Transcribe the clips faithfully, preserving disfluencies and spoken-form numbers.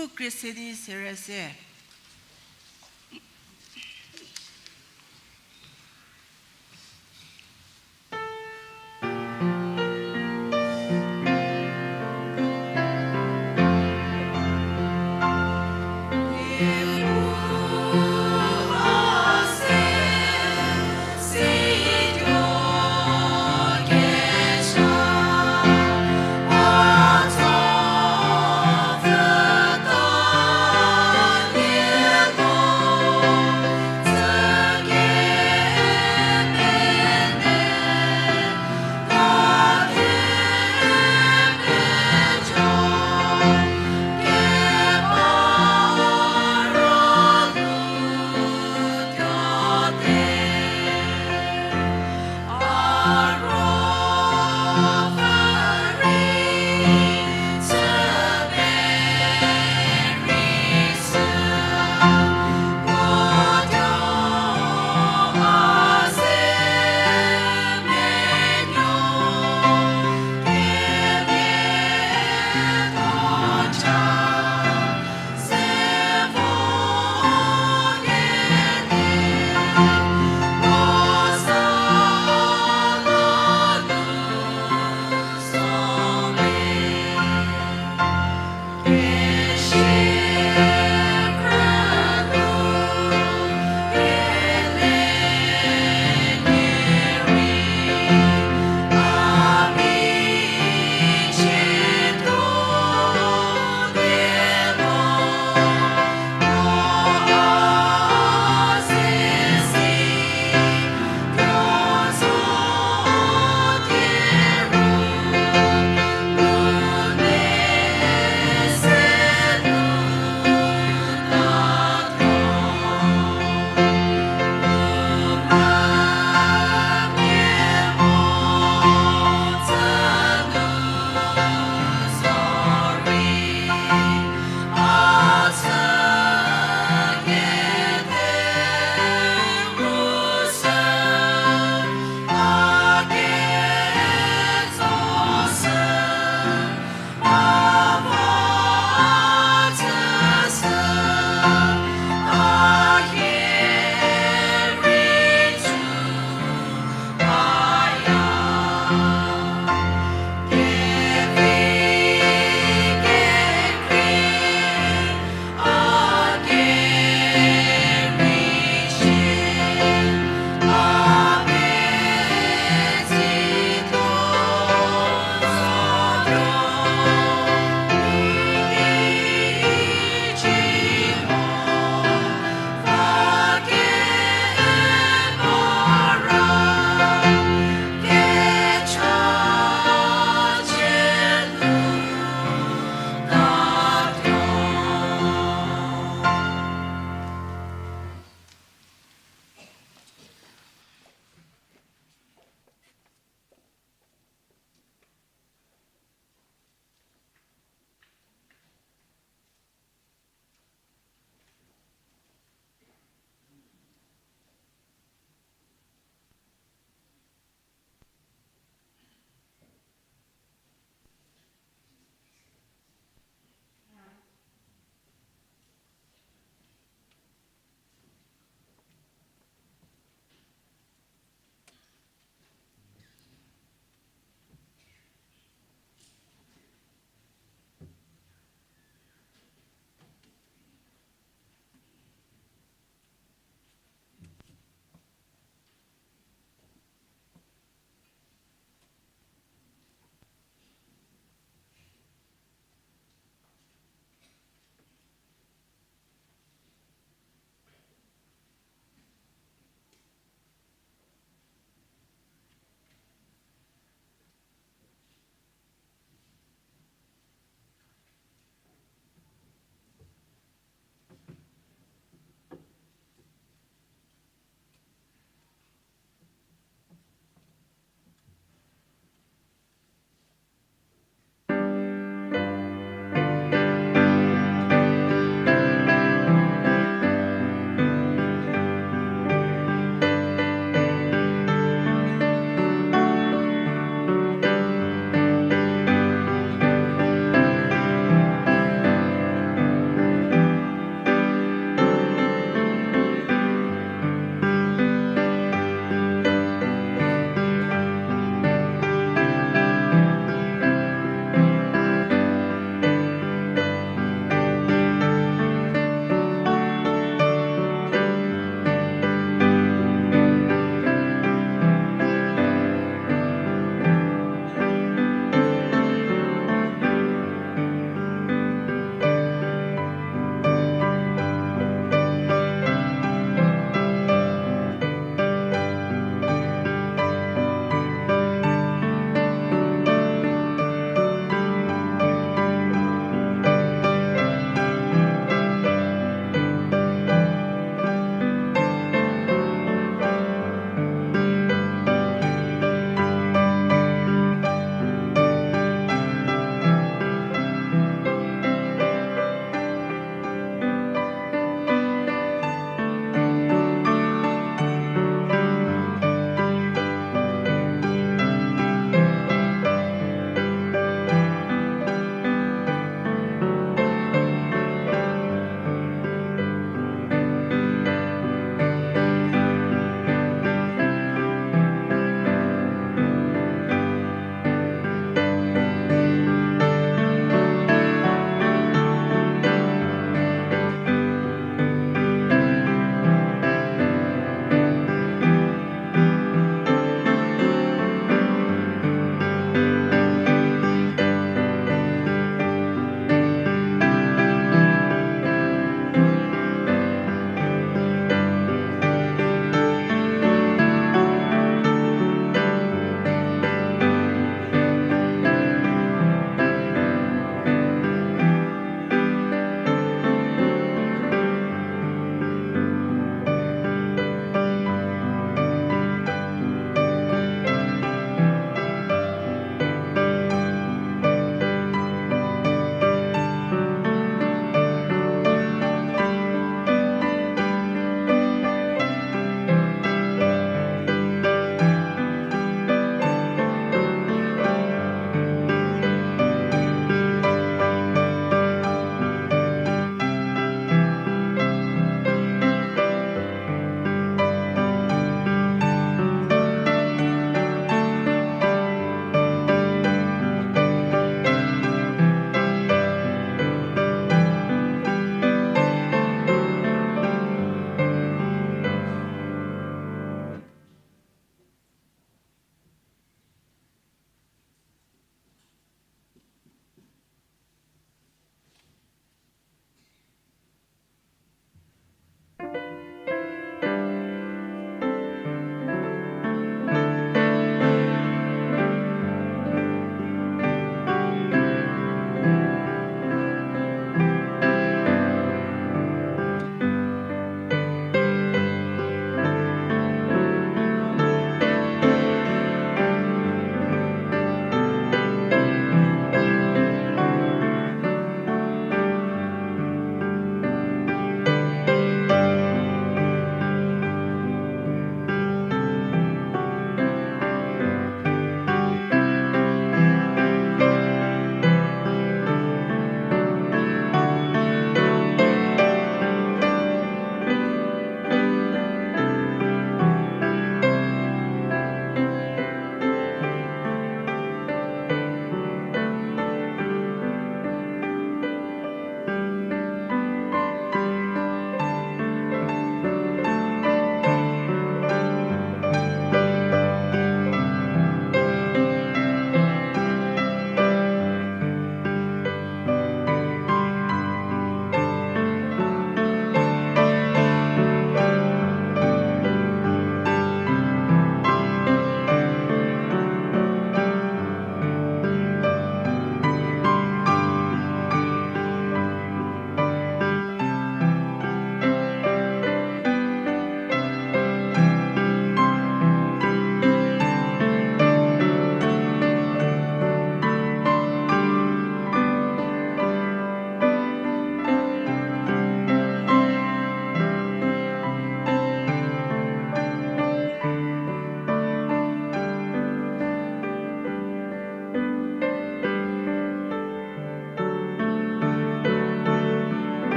Khu krie se di sere se.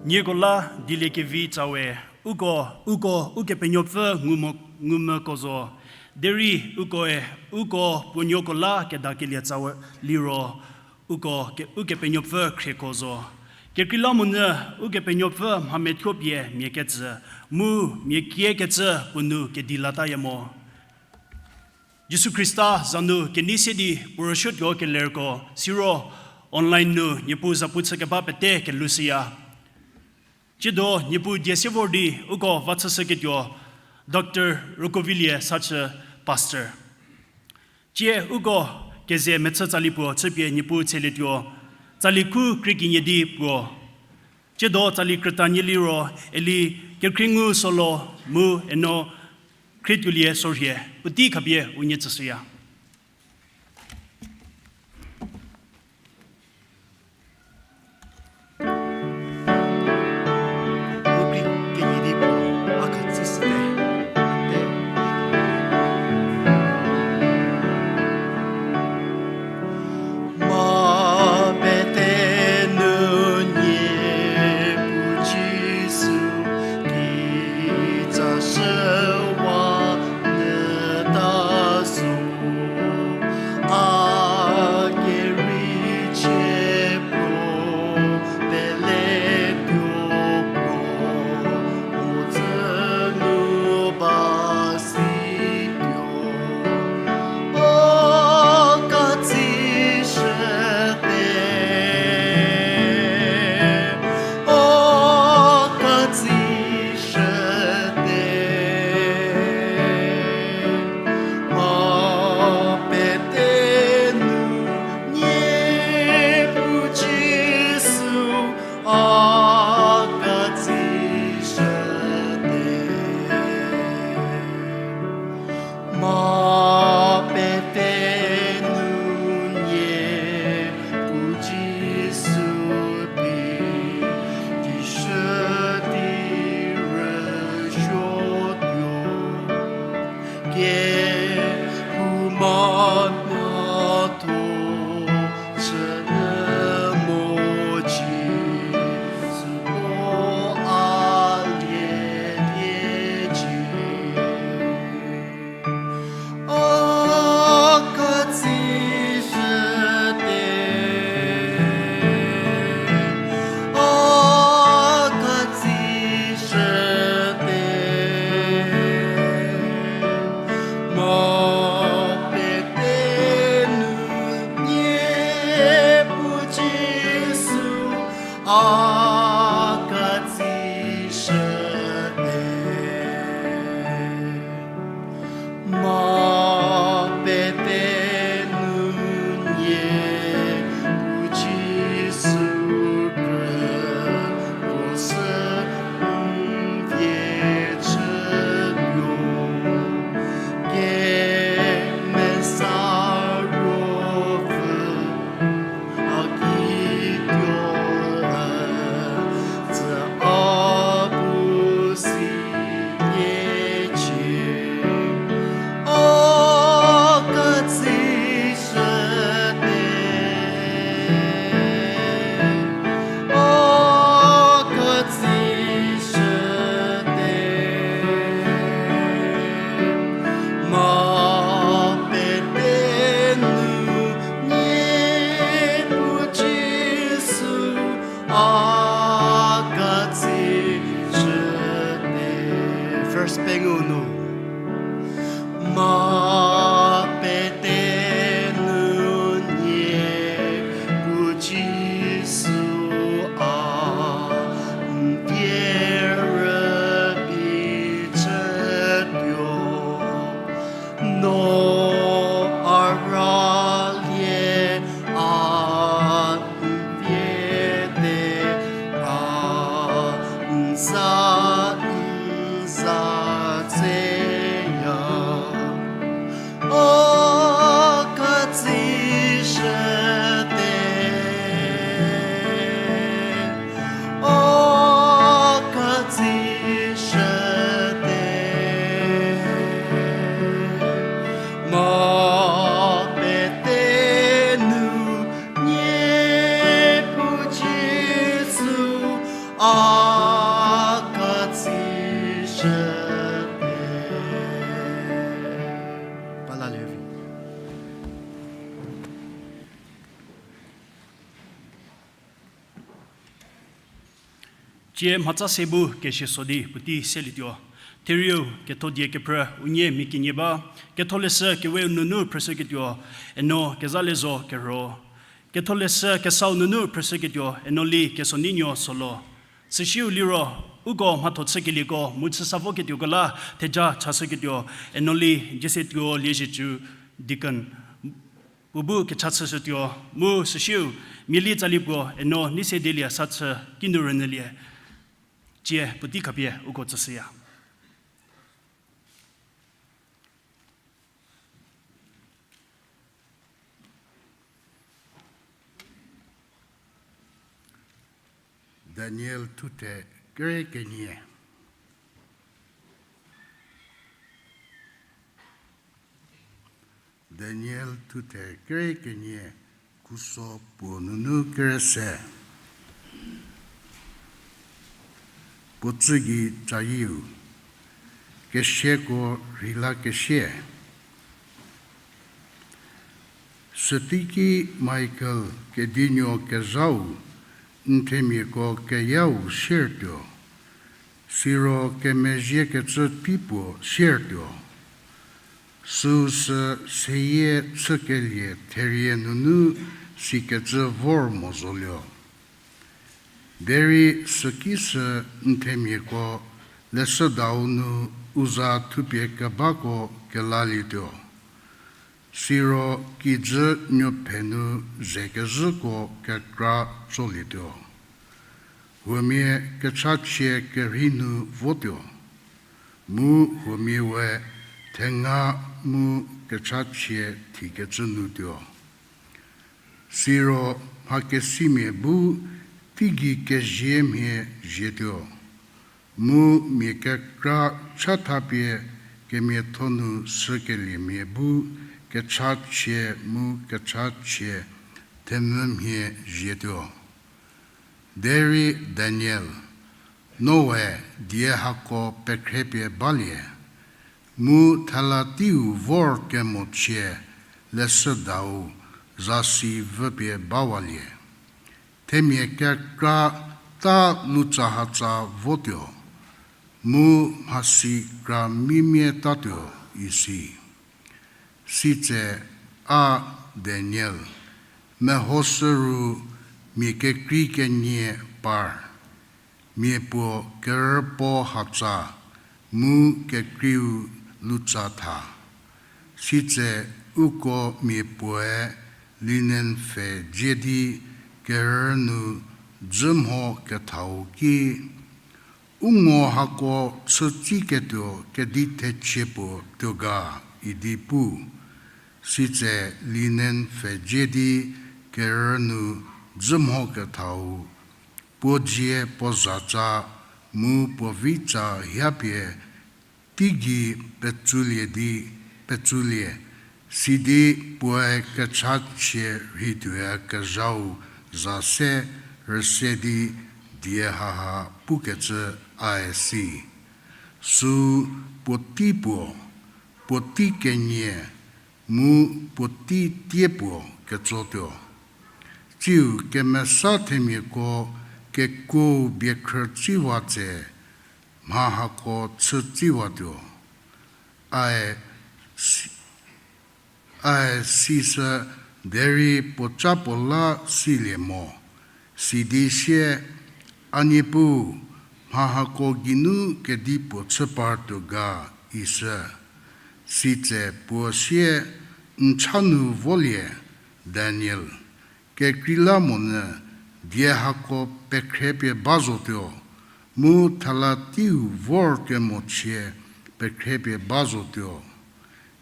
Nieko la dieliekevi tsawe, uko, uko Ukepenuopfü ngu mo, ngumvüko zo. Derei ukoe, uko puo nuoko la kedakelie tsawe liro, uko ke, Ukepenuopfü khrieko zo. Kekreilamonyü Ukepenuopfü mha methuo pie mia kecü, mu mia kiekecü puo nu kedi lataya mo. Jisu Khrista za nu kenei se di puo rüsuotuo kelerko, siro online nu Niepuu zapu chükeba pete kelushüya. Tsiedo Niepuu die se vor di uko va chüshüketuo, Doctor Rokovilie Sachü, Pastor. Tsie uko keze mechü tsali puo chüpie Niepuu tshelietuo, tsali khu krie kenie di puo. Tsiedo tsali krütanie liro, eli kekhriengu solo mu eno khrietuolie sorhie, puotei khapie unie tsüshüya. Verse pengou nu. Mha pete nu nie pu Jisu a n die rübei chütuo. No a ralie a n vie te a n za n za tseya. O katsishüte, o katsishüte, Tie mhatsa se bu kesie so di puotei selietuo. Therieu ketho die kephrü unie mia kenie ba, ketholeshü keweu nunu phrüshüketuo, eno kezalezo kerho. Ketholeshü kesau nunu phrüshüketuo, eno li kesoneinuo solo. Süsieu liro, uko mhatho chükelieko mu chüsa voketuoko la theja chashüketuo, eno li Jiesetuo Liezietsu deacon puo bu kecha chüshütuo, mu süsieu miali tsali puo eno Neisedilie Sachü kinu rünyülie. Tie puotei khapie uko tsüshüya. Daniel thuthe kere kenie. Daniel thuthe kere kenie, khuso puo nunu kere se. Puo tsügei cayieu, kesiako rheilakesie. Süteiki Michael kedinuo kezhau n themiako keyau siertuo, siro kemezhiekecü tei puo siertuo. Süu sü seyie chükelie therie nunu sikecü vor mo zoluo. Derei süki sü n themiako leshüdau nu u za thupie kebako kelalietuo. Siro kijü nuophe nu ze kezhüko kekra tsolietuo. Huomia kechachie kerhei nu votuo, mu huomia we thenga mu kechachie thikecü nu tuo. Siro mhakesimia bu teigei kezie mhie zietuo, mu mia kekra chathapie kemiatho nu sükeliemia bu kechachie mu kechachie themvü mhie zietuo. Derei Daniel, noe die hako pekhrepie balie, mu thela teiu vor kemochie leshüdau zasi vüpie bawalie. Themia kekra ta lutsahatsa votuo, mu mhasi kra mimie tatuo isi. Sitse a Daniel, mehoshü ru mia kekrei kenie par, mia puo kerüpuo hatsa mu kekreiu lutsa tha. Sitse uko mia puoe linen pfhe dzie di kerü nu dzü mho kethau ki, u ngo hako chütsiketuo kedi thechie puo tuo ga idi pu. Sitse linen pfhe dzie di kerü nu dzü mho kethau, puo dzie puo zatsa mu puo vitsa hiapie teigei petsulie di, petsulie, sidi puoe kechachie rhei tuoyakezhau za se rüse di die haha pukecü ae si. Süu puotei puo, puotei kenie, mu puotei tie puo ketsotuo. Tsiu kemesa themiako kekuou biekhrü tsiwa tse mha hako chütsiwatuo. Ae si-, ae sisü derei puoca puo la silie mo, sidi sie, A Niepuu, mha hako geinu kedipuo chü partuo ga, isü. Sitse puo sie, N cha nu volie, Daniel, kekreilamonyü die hako pekhrepie ba zotuo, mu thela teiu vor kemochie pekhrepie ba zotuo.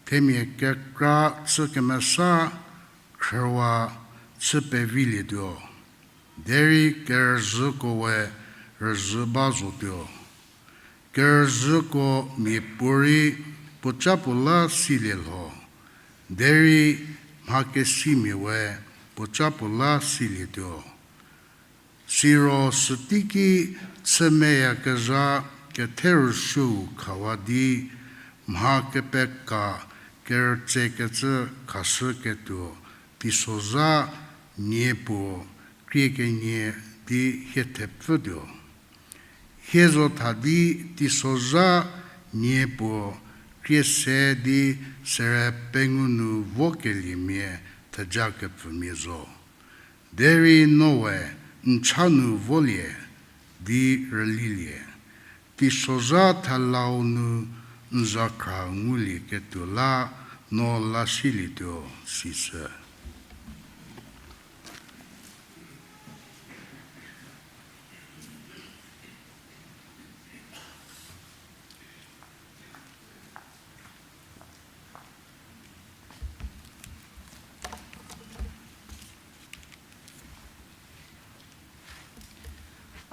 Themia kekra chü kemesa khrüwa chü pevilietuo. Derei kerüzhüko we rüzhü ba zotuo. Kerüzhüko miapuorei puoca puo la silie lho, derei mhakesimia we puoca puo la silietuo. Siro süteiki chümeyakezha ketherüsuou khawa di mha kepeka kerütsekecü khashüketuo teisozha nie puo krie kenie di hie thepfütuo. Hie zo tha di teisozha nie puo krie se di sere pengou nu vokeliemia theja kepfümia zo. Derei noe n cha nu volie di rülilie. Teisozha thelau nu n zakhra ngulieketuo la no lasilietuo sishü.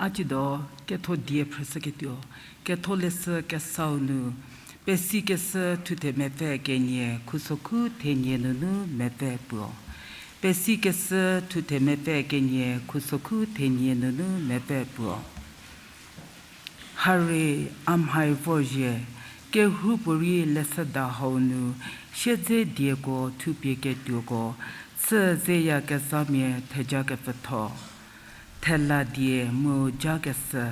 A tsiedo ketho die phrüshüketuo, ketholeshü kesau nu, Pesikeshü thuthe mepfü kenie khusokhu thenie nunu mepfü puo. Pesikeshü thuthe mepfü kenie khusokhu thenie nunu mepfü puo. Hare, a mhai vorzhie, kehoupuorei leshüda hau nu siedze dieko thupie ketuoko chü zeyakezhamia theja kepfütho. Thela die mu jakeshü.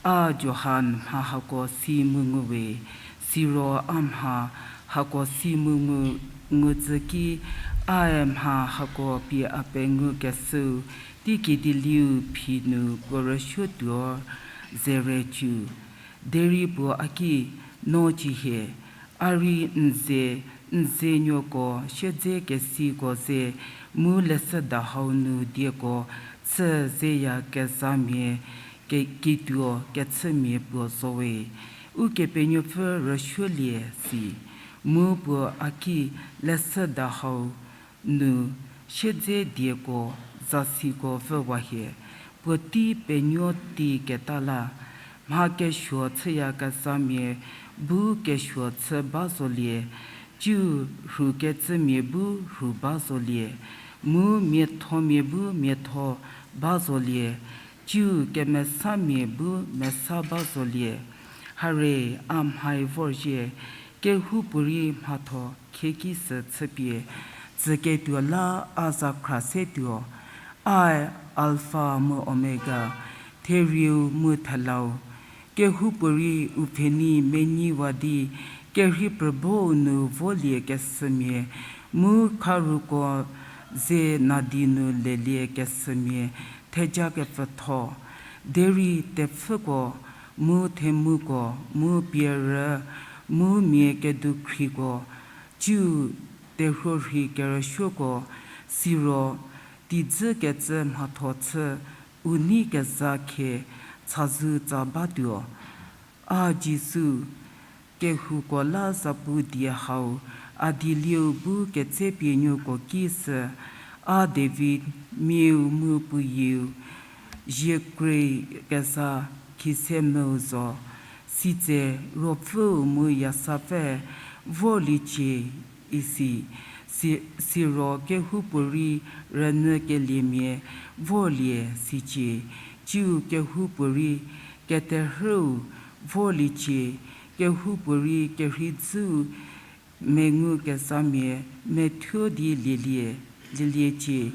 A Johan mha hako si mu nguwe, siro a mha hako si mu ngu, ngutsü ki, ae mha hako pie a pengou keshüu, teiki di liu phi nu puo rüsuotuo zere ciu. Derei puo a ki, no cihie, a rei n ze, n ze nuoko siedze kesiko ze, mu leshüda hau nu dieko chü zeyakezhamia ke, kituo kechümia puo zowe. Ukepenuopfü rüsuolie si, mu puo a ki leshüda hau nu siedze dieko zasiko vüwa hie, puotei penuo tei keta la, mha kesuo chüyakezhamia bu kesuo chü ba zolie, ciu rhu kecümia bu rhu ba zolie, mu miathomia bu miatho ba zolie, ciu kemesamia bu mesa ba zolie. Hare, a mhai vorzhie, kehoupuorei mhatho khieki sü chüpie tsüketuo la a zakhra setuo. Ae Alfa mu Omega, therieu mu thelau. Kehoupuorei u pfhenei menyiwa di kerhei prebou nu volie keshümia, mu kharuko ze nadi nu lelie keshümia theja kepfütho. Derei tepfhüko, mu themuko, mu pierü, mu mia kedukhriko, ciu terhuorhei kerüsuoko, siro teidzükecü mhatho chü u nei keza khie chazou tsa batuo. A Jisu, kehouko la zapu die hau, a dielieu bu ketsepie nuoko ki sü, a David miau mu puoyieu, ziekrei keza khise meu zo, sitse Ruopfüu mu yasapfü vorliecie isi, si, siro kehoupuorei rünyükeliemia vorlie sicie, ciu kehoupuorei keterhüu vorliecie, kehoupuorei kerhei dzüu mengu kezhamia methuo di lielie, lieliecie.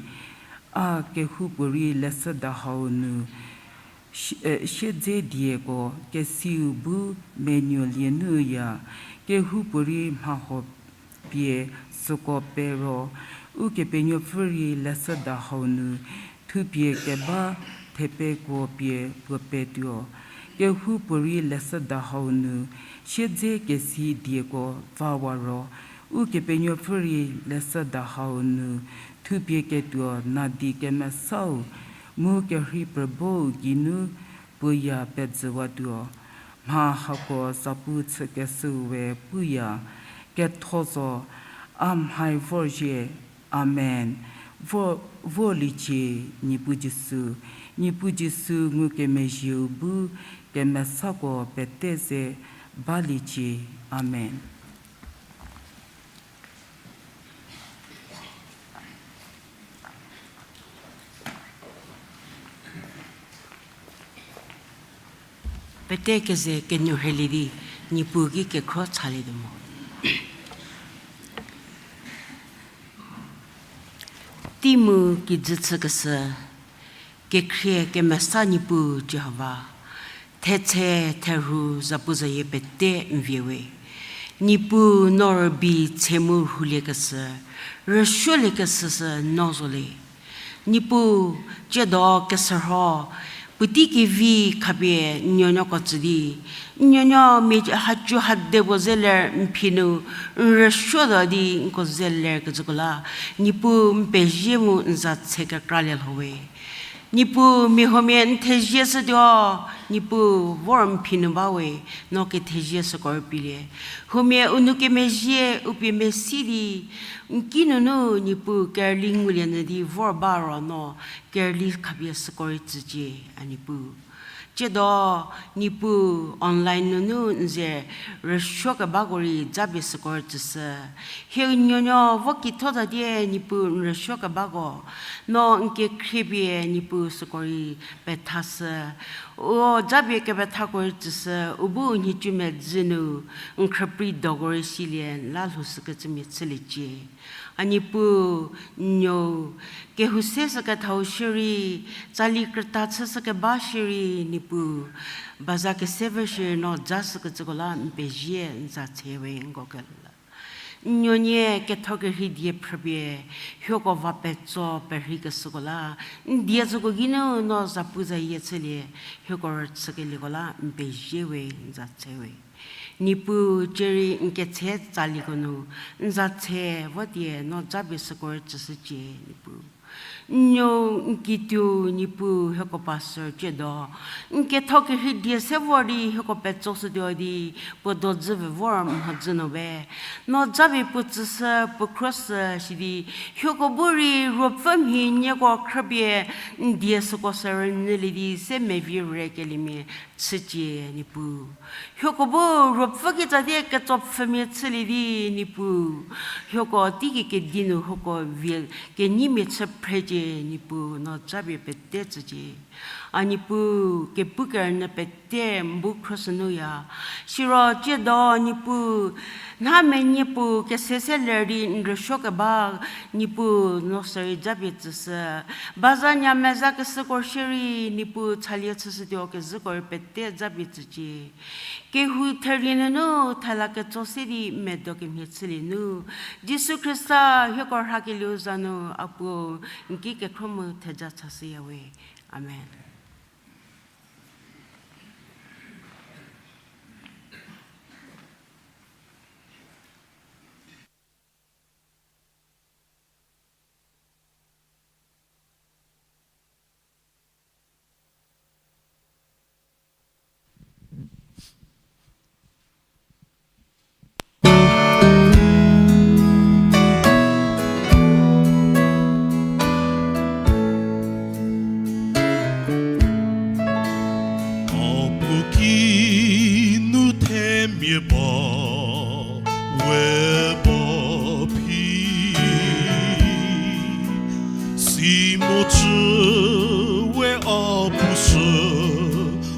A kehoupuorei leshüda hau nu sie-, e, siedze dieko kesiu bu menuolie nuya, kehoupuorei mhahuo pie süko pero, Ukepenuopfü rei leshüda hau nu thupie keba thepekuo pie puo petuo. Kehoupuorei leshüda hau nu siedze kesi dieko vawa ro, Ukepenuopfü rei leshüda hau nu thupie ketuo nadi kemesau mu kerhei prebou geinu puoya pejüwatuo. Mha hako zapu chükeshüu we puya, ketho zo, a mhai vorzhie. Amen. Vo-, vorliecie, Niepuu Jisu, Niepuu Jisu ngukemezhieu bu kemesako pete ze baliecie. Amen. Pete keze kenuo rheilie di, Niepuu ki kekhro chalietuo mo. Tei mu kijü chükeshü, kekhrie kemesa Niepuu Jihova, Thetshe therhu zapuzayie pete n vie we. Niepuu no rübei tse mu rhuliekeshü, rüsuoliekeshü sü no zo le. Niepuu, tsiedo keshürho, puotei kevi khapie n nuonuoko tsü di, n nuonuo mia hacu hade puo ze ler n phi nu, n rüsuotuo di nko ze lerkecüko la, Niepuu n pezie mu n za tshe kekralie lho we. Niepuu mia huomia n thezie shütuo, Niepuu vor n phi nu ba we, no kethezie süko rei pielie. Huomia u nou kemezhie u pie mesi di, n ki nunu Niepuu kerüli ngulie nyü di vor ba ro no kerüli khapie süko rei tsücie, a Niepuu. Tsiedo, Niepuu online nunu n ze rüsuokebako rei japie süko rei tsüshü. Hie u nuonuo vo kitho tatie Niepuu n rüsuokebako, no n kekhriepie Niepuu süko rei pethashü. O japie kepethako rei tsüshü, u bu u nhicu medzü nu n khrüprei doko rei silie la lhoushükecümia chüliecie. A Niepuu, n nuou, kehou se sükethau shierei, tsali krüta chü sükeba shierei, Niepuu, baza kese vü shierei no ja sükecüko la n pezie n za tshe we nko kela. N nuonie ketho kerhei die phrüpie, hieko va petso perheikeshüko la, n die tsüko geinu no zapuzayie chülie, hieko rüchükelieko la n pezie we n za tshe we. Niepuu, cierei n ketse tsaliko nu, n za tshe votie no japie süko rei tsüshücie, Niepuu. N nuou n kituo Niepuu hieko pastor tsiedo, n ketho kerhei die se vor di hieko petso shütuo di, puo dodzü vü vor mhodzü nu be. No japie puo tsüshü, puo khroshü sidi, hieko bu rei ruopfü mhi nieko khrüpie n die süko sü rünyülie di se mevi rekeliemia chücie, Niepuu. Hieko bu ruopfü kitsatie ketsopfhümia chülie di, Niepuu. Hieko teiki kedi nu hieko vie kenyimia chü phrecie, Niepuu, no japie pete tsücie. A Niepuu, kepu kerünyü pete n bu khroshü nuya. Siro tsiedo Niepuu, nha menyi puo kese se ler di n rüsuokeba, Niepuu, no sü rei japie tsüshü. Baza nya mezakeshüko shierei, Niepuu, chalie chüshütuo kezhüko rei pete japie tsücie. Kehou therie nunu thela ketso se di medo kemhie chülie nu, Jisu Khrista hieko rhakelieu za nu a puo n ki kekhro mu theja chashüya we. Amen. A puo ki nu themia ba we ba phi, si mo cü we a puo sü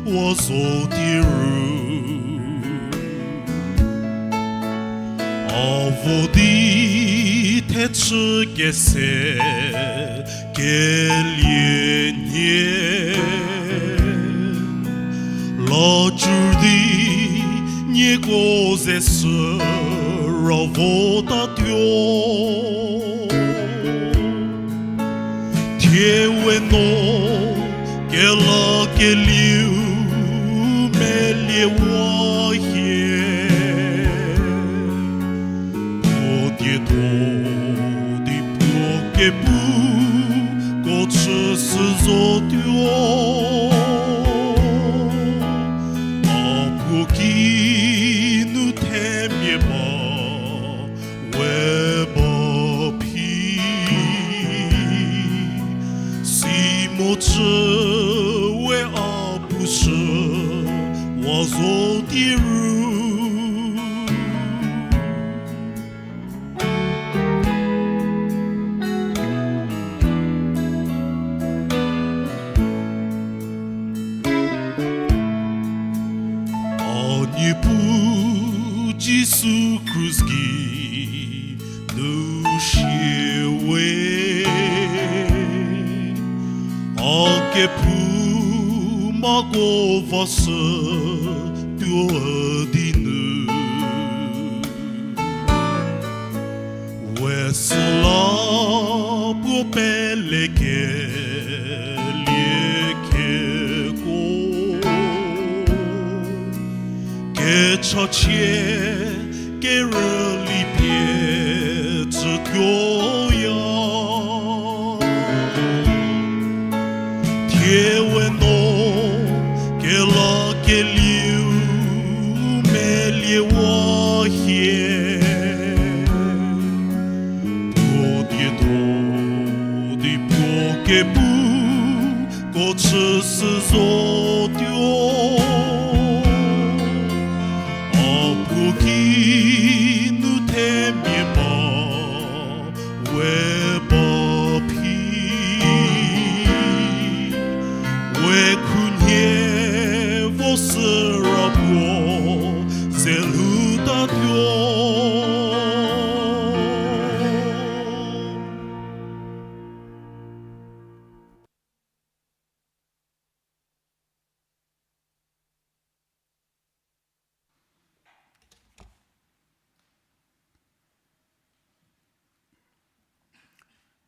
wa zo tie ru. A vo di thechü kese kelie nie, la cü di nieko ze sü ra votatuo. Thie we no kelakelieu meliewa hie, puo die tho di puo kepu ko chü sü zotuo. A puo ki nu themia ba we ba phi, si mo cü we a puo sü wa zo tie ru. A Niepuu Jisu krus gei nu sie we, a kephouma Ko va sü tuo di nu, we süla puo pelekelie keko, kechachie kerüli pie tsütuoya. Thie we no kelakelieu meliewa hie, puo die do di puo kepu ko chüshü zotuo. A puo ki nu themia ba we ba phi, we khunhie vo süra puo ze lhutatuo.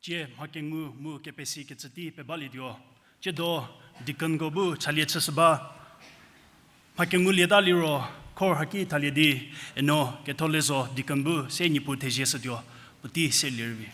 Tsie mha kengu mu kepesi kecü tei pebalietuo. Tsiedo deaconko bu chalie chüshü ba. Mha kengu lieta liro khor haki thalie di, eno Kethole zo deacon bu se niepu thezie shütuo, puotei se lie rüvi.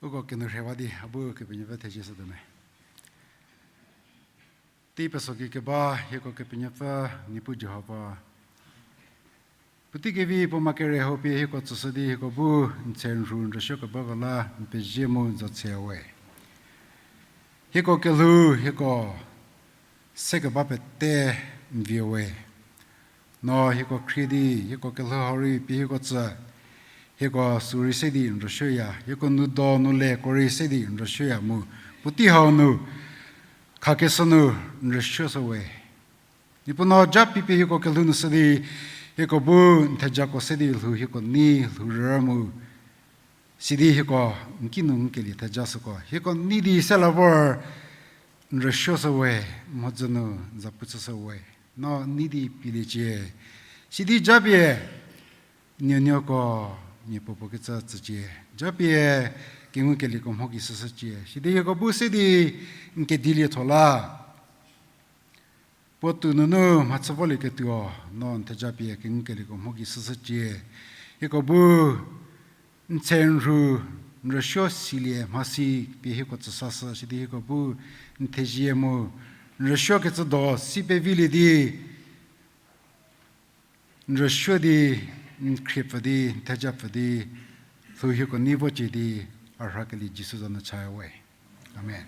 Uko kenu rhewa di a bu Kepenuopfü thezie shütuo me. Tei peso ki keba hieko Kepenuopfü Niepuu Jihova, Puotei kevi puo ma kere hau pie hieko tsüshü di hieko bu n tse n rhu n rüsuo kebako la n pezie mu n za tse we. Hieko kelhou, hieko se keba pete n vie we. No hieko khrie di, hieko kelhou hau rei pie hieko tsü, hieko sü rei se di n rüsuoya, hieko nu do nu le ko rei se di n rüsuoya mu, puotei hau nu, khakeshü nu n rüsuoshü we. Niepuu no ja pie pie hieko kelhou nu sü di, hieko bu n thejako se di lhou hieko nei lhou rü mu, sidi hieko n kinu n kelie theja süko hieko nei di se la vor n rüsuoshü we, mhodzü nu n zapu chüshü we, no nei di pieliecie. Sidi japie nuonuoko nie puopuo kecü tsücie. Japie kengukelieko mho gei shüshücie. Sidi hieko bu se di n kedilietho la puotou nunu mhachü volieketuo, no n thejapie kengukelieko mho gei shüshücie. Hieko bu n tse n rhu n rüsuo silie mhasi pie hieko tsüsashü, sidi hieko bu n thezie mu n rüsuokecü do si pevilie di n rüsuo di, n khriepfü di, n thejapfü di, lhou hieko nei vocie di, a rhakelie Jisu za nu cha we. Amen.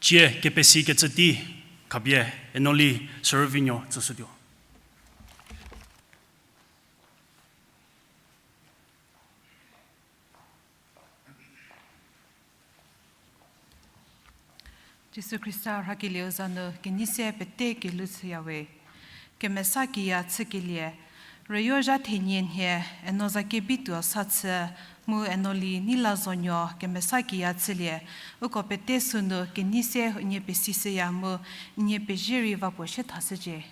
Tsie kepesikecü tei khapie Enoli Sürüvinuo tsüshütuo. Jisu Khrista rhakelieu za nu kenei se pete kelhou chüya we. Kemesa kiya chükelie, rüyo zha thenie nhie, eno za kebituo sa chü, mu Enoli Neilazonuo kemesa kiya chülie, uko pete sünu kenei se nie pesishüya mu nie pezie rei va puo sie thashücie.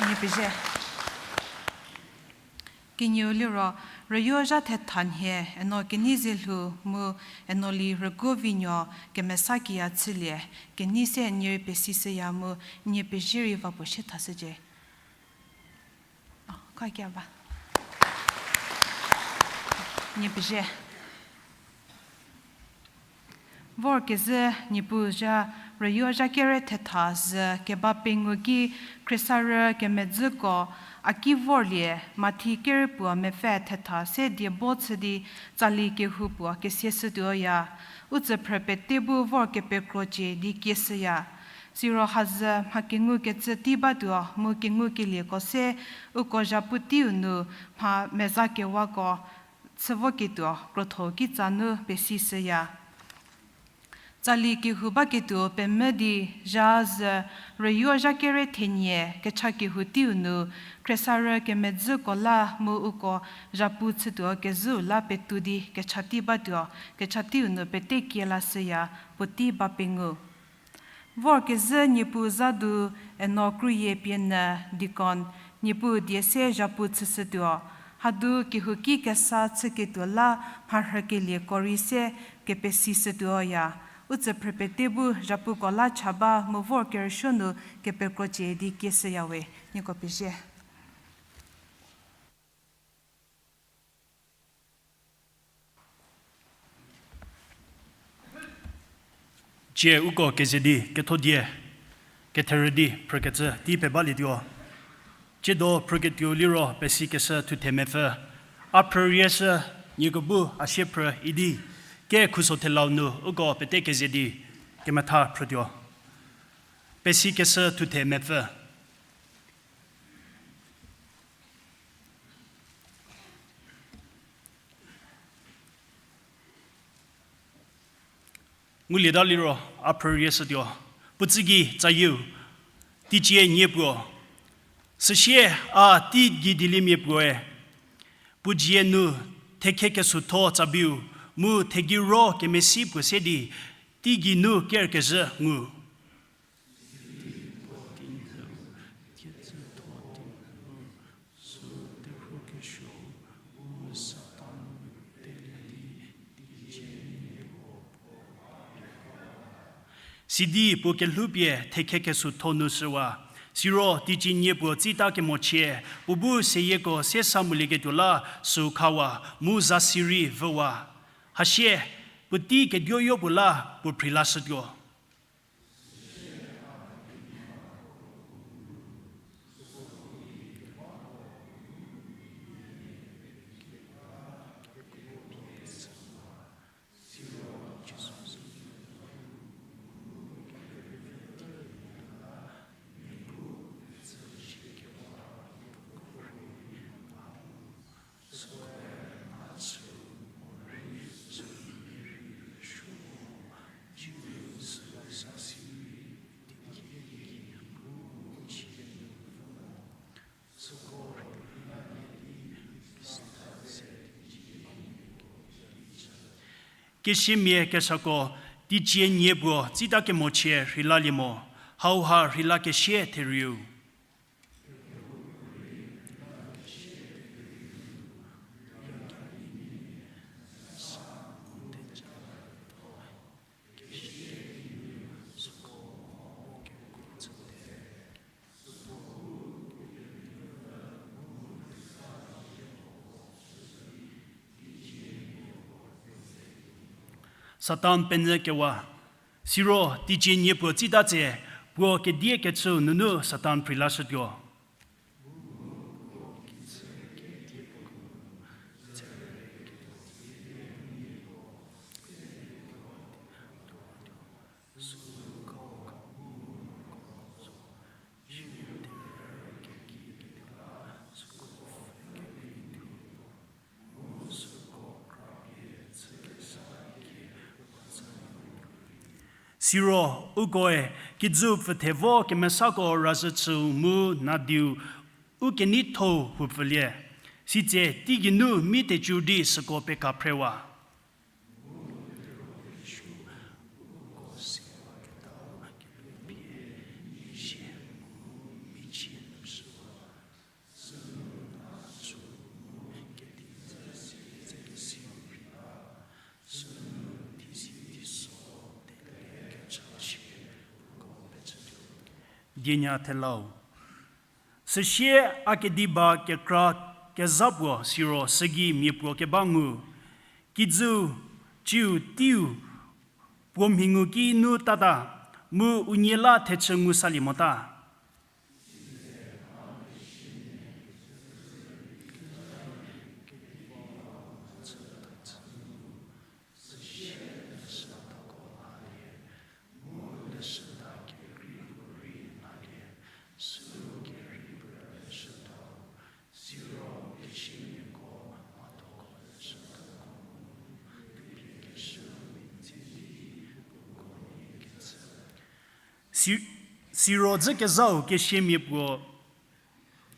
Nie pezie. Kenieu liro, rüyo zha thetha nhie, eno kenei ze lhou mu Enoli Rüguovinuo kemesa kiya chülie, kenei se nie rei pesishüya mu nie pezie rei va puo sie thashücie. A, khakia ba. Nie pezie. Vorkezhü Niepuu zha, rüyo zha kere thetha zhü keba pengou ki khriesarü kemedzüko a ki vorlie, Mathi kerepuo mepfü thetha se die bo chü di tsali kehou puo kesieshütuoya. U tsüphrü pete bu vor kepekrocie di kieshüya. Siro hazhü mha kengukecü tei batuo mu kengukelieko se uko zhapu teiu nu mha mezakewako chü voketuo krotho kitsa nu pesishüya. Tsali kehou baketuo pemvü di zha zhü rüyo zha kere thenie kecha kehou teiu nu khriesarü kemedzüko la mu uko zhapu chütuo kezhüu la petou di kecha tei batuo, kecha teiu nu pete kie lashüya, puotei ba pengou. Vorkezhü Niepuu zha du Eno Kruyie pie nyü deacon, Niepuu die se zhapu chüshütuo, hadu kehouki kesa chüketuo la mharhükelieko rei se kepesishütuoya. U tsüphrü pete bu zhapuko la cha ba mu vor kerüsuo nu kepekrocie di kieshüya we. Nieko pezie. Tsie uko keze di ketho die ketherü di phrükecü tei pebalietuo. Tsiedo phrüketuou liro pesikeshü thuthe mepfü. A phrü rieshü, nieko bu a sie phrü idi, ke khuso thelau nu uko pete keze di kemetha phrütuo. Pesikeshü thuthe mepfü. Ngulieta liro a phrü rieshütuo. Puo tsügei tsayieu, teicie nie puo. Süsie a teigei dieliemia puoe puo dzie nu thekhe kesutho tsabiu mu thegei ro kemesi puo se di teigei nu kerkezhü ngu. Sidi puo kelhoupie thekhe kesutho nu shüwa. Siro teicie nie puo tsita kemochie, puo bu seyieko se sa molieketuo la süu khawa, mu za sirei vüwa. Hasie, puotei keduoyo puo la puo phrilashütuo. Kesiamia kesako, teicie nie puo tsita kemochie rheilalie mo, hauha rheilakesie therieu. Satan penyü kewa. Siro teicie nie puo tsita tse, puo kedie kechüu nunu Satan phrilashütuo. Siro ukoe kijüu pfüthe vo kemesako razhü chüu mu nadiu u keneithou houpfülie. Sitse teigeinu mi tecü di süko pekaphrewa. Dienya thelau. Süsie a kediba kekra kezha puo siro sügei mia puo keba ngu. Kijüu, ciu teiu, puo mhi ngu ki nu tata, mu unie la thechü ngu salie mota. Si-, siro dzü kezhau kesiamia puo,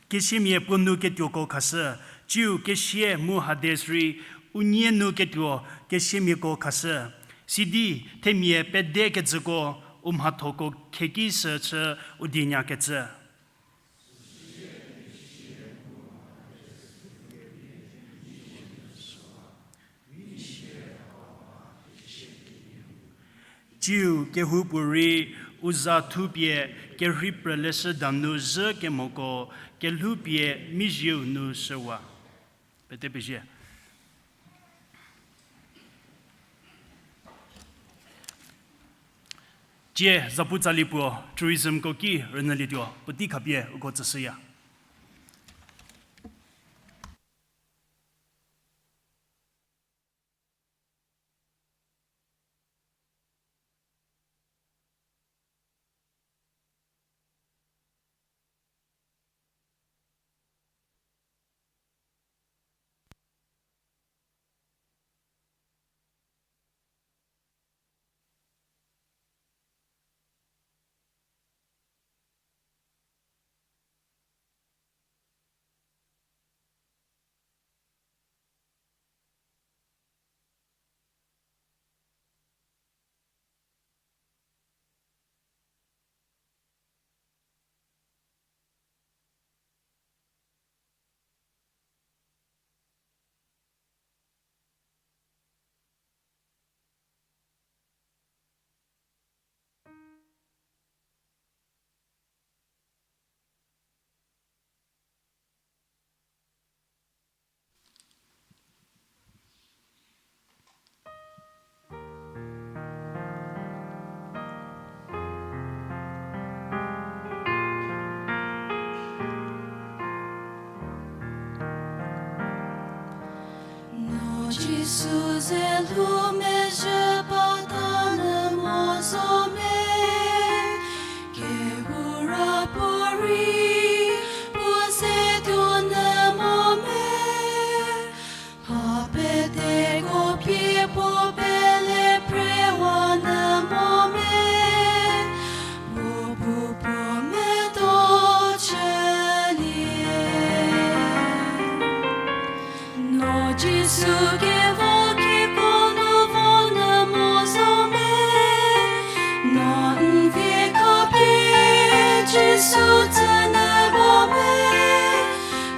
kesiamia puo nu ketuoko khashü, ciu kesia mu Hades rei unie nu ketuo kesiamiako khashü. Sidi themia pede kejüko u mhathoko kheki shü chü u dienya kecü. Ciu kehoupuorei u za thupie kerhei prüleshü danu zhü kemoko kelhoupie mizieu nu shüwa. Pete pezie. Tie zapu tsali puo tourismko ki rünyülietuo, puotei khapie uko tsüshüya. Jisu ze lhou mezhü pata nyü mo zo me, kehou ra puorei puo ze tuo nyü mo me, mha peteko pie puo pele phrewa nyü mo me, puo bu puo medo chülie. No Jisu kevo keko nu vo nyü mo zo me, no n vie khapie Jisu tsü nyü mo me,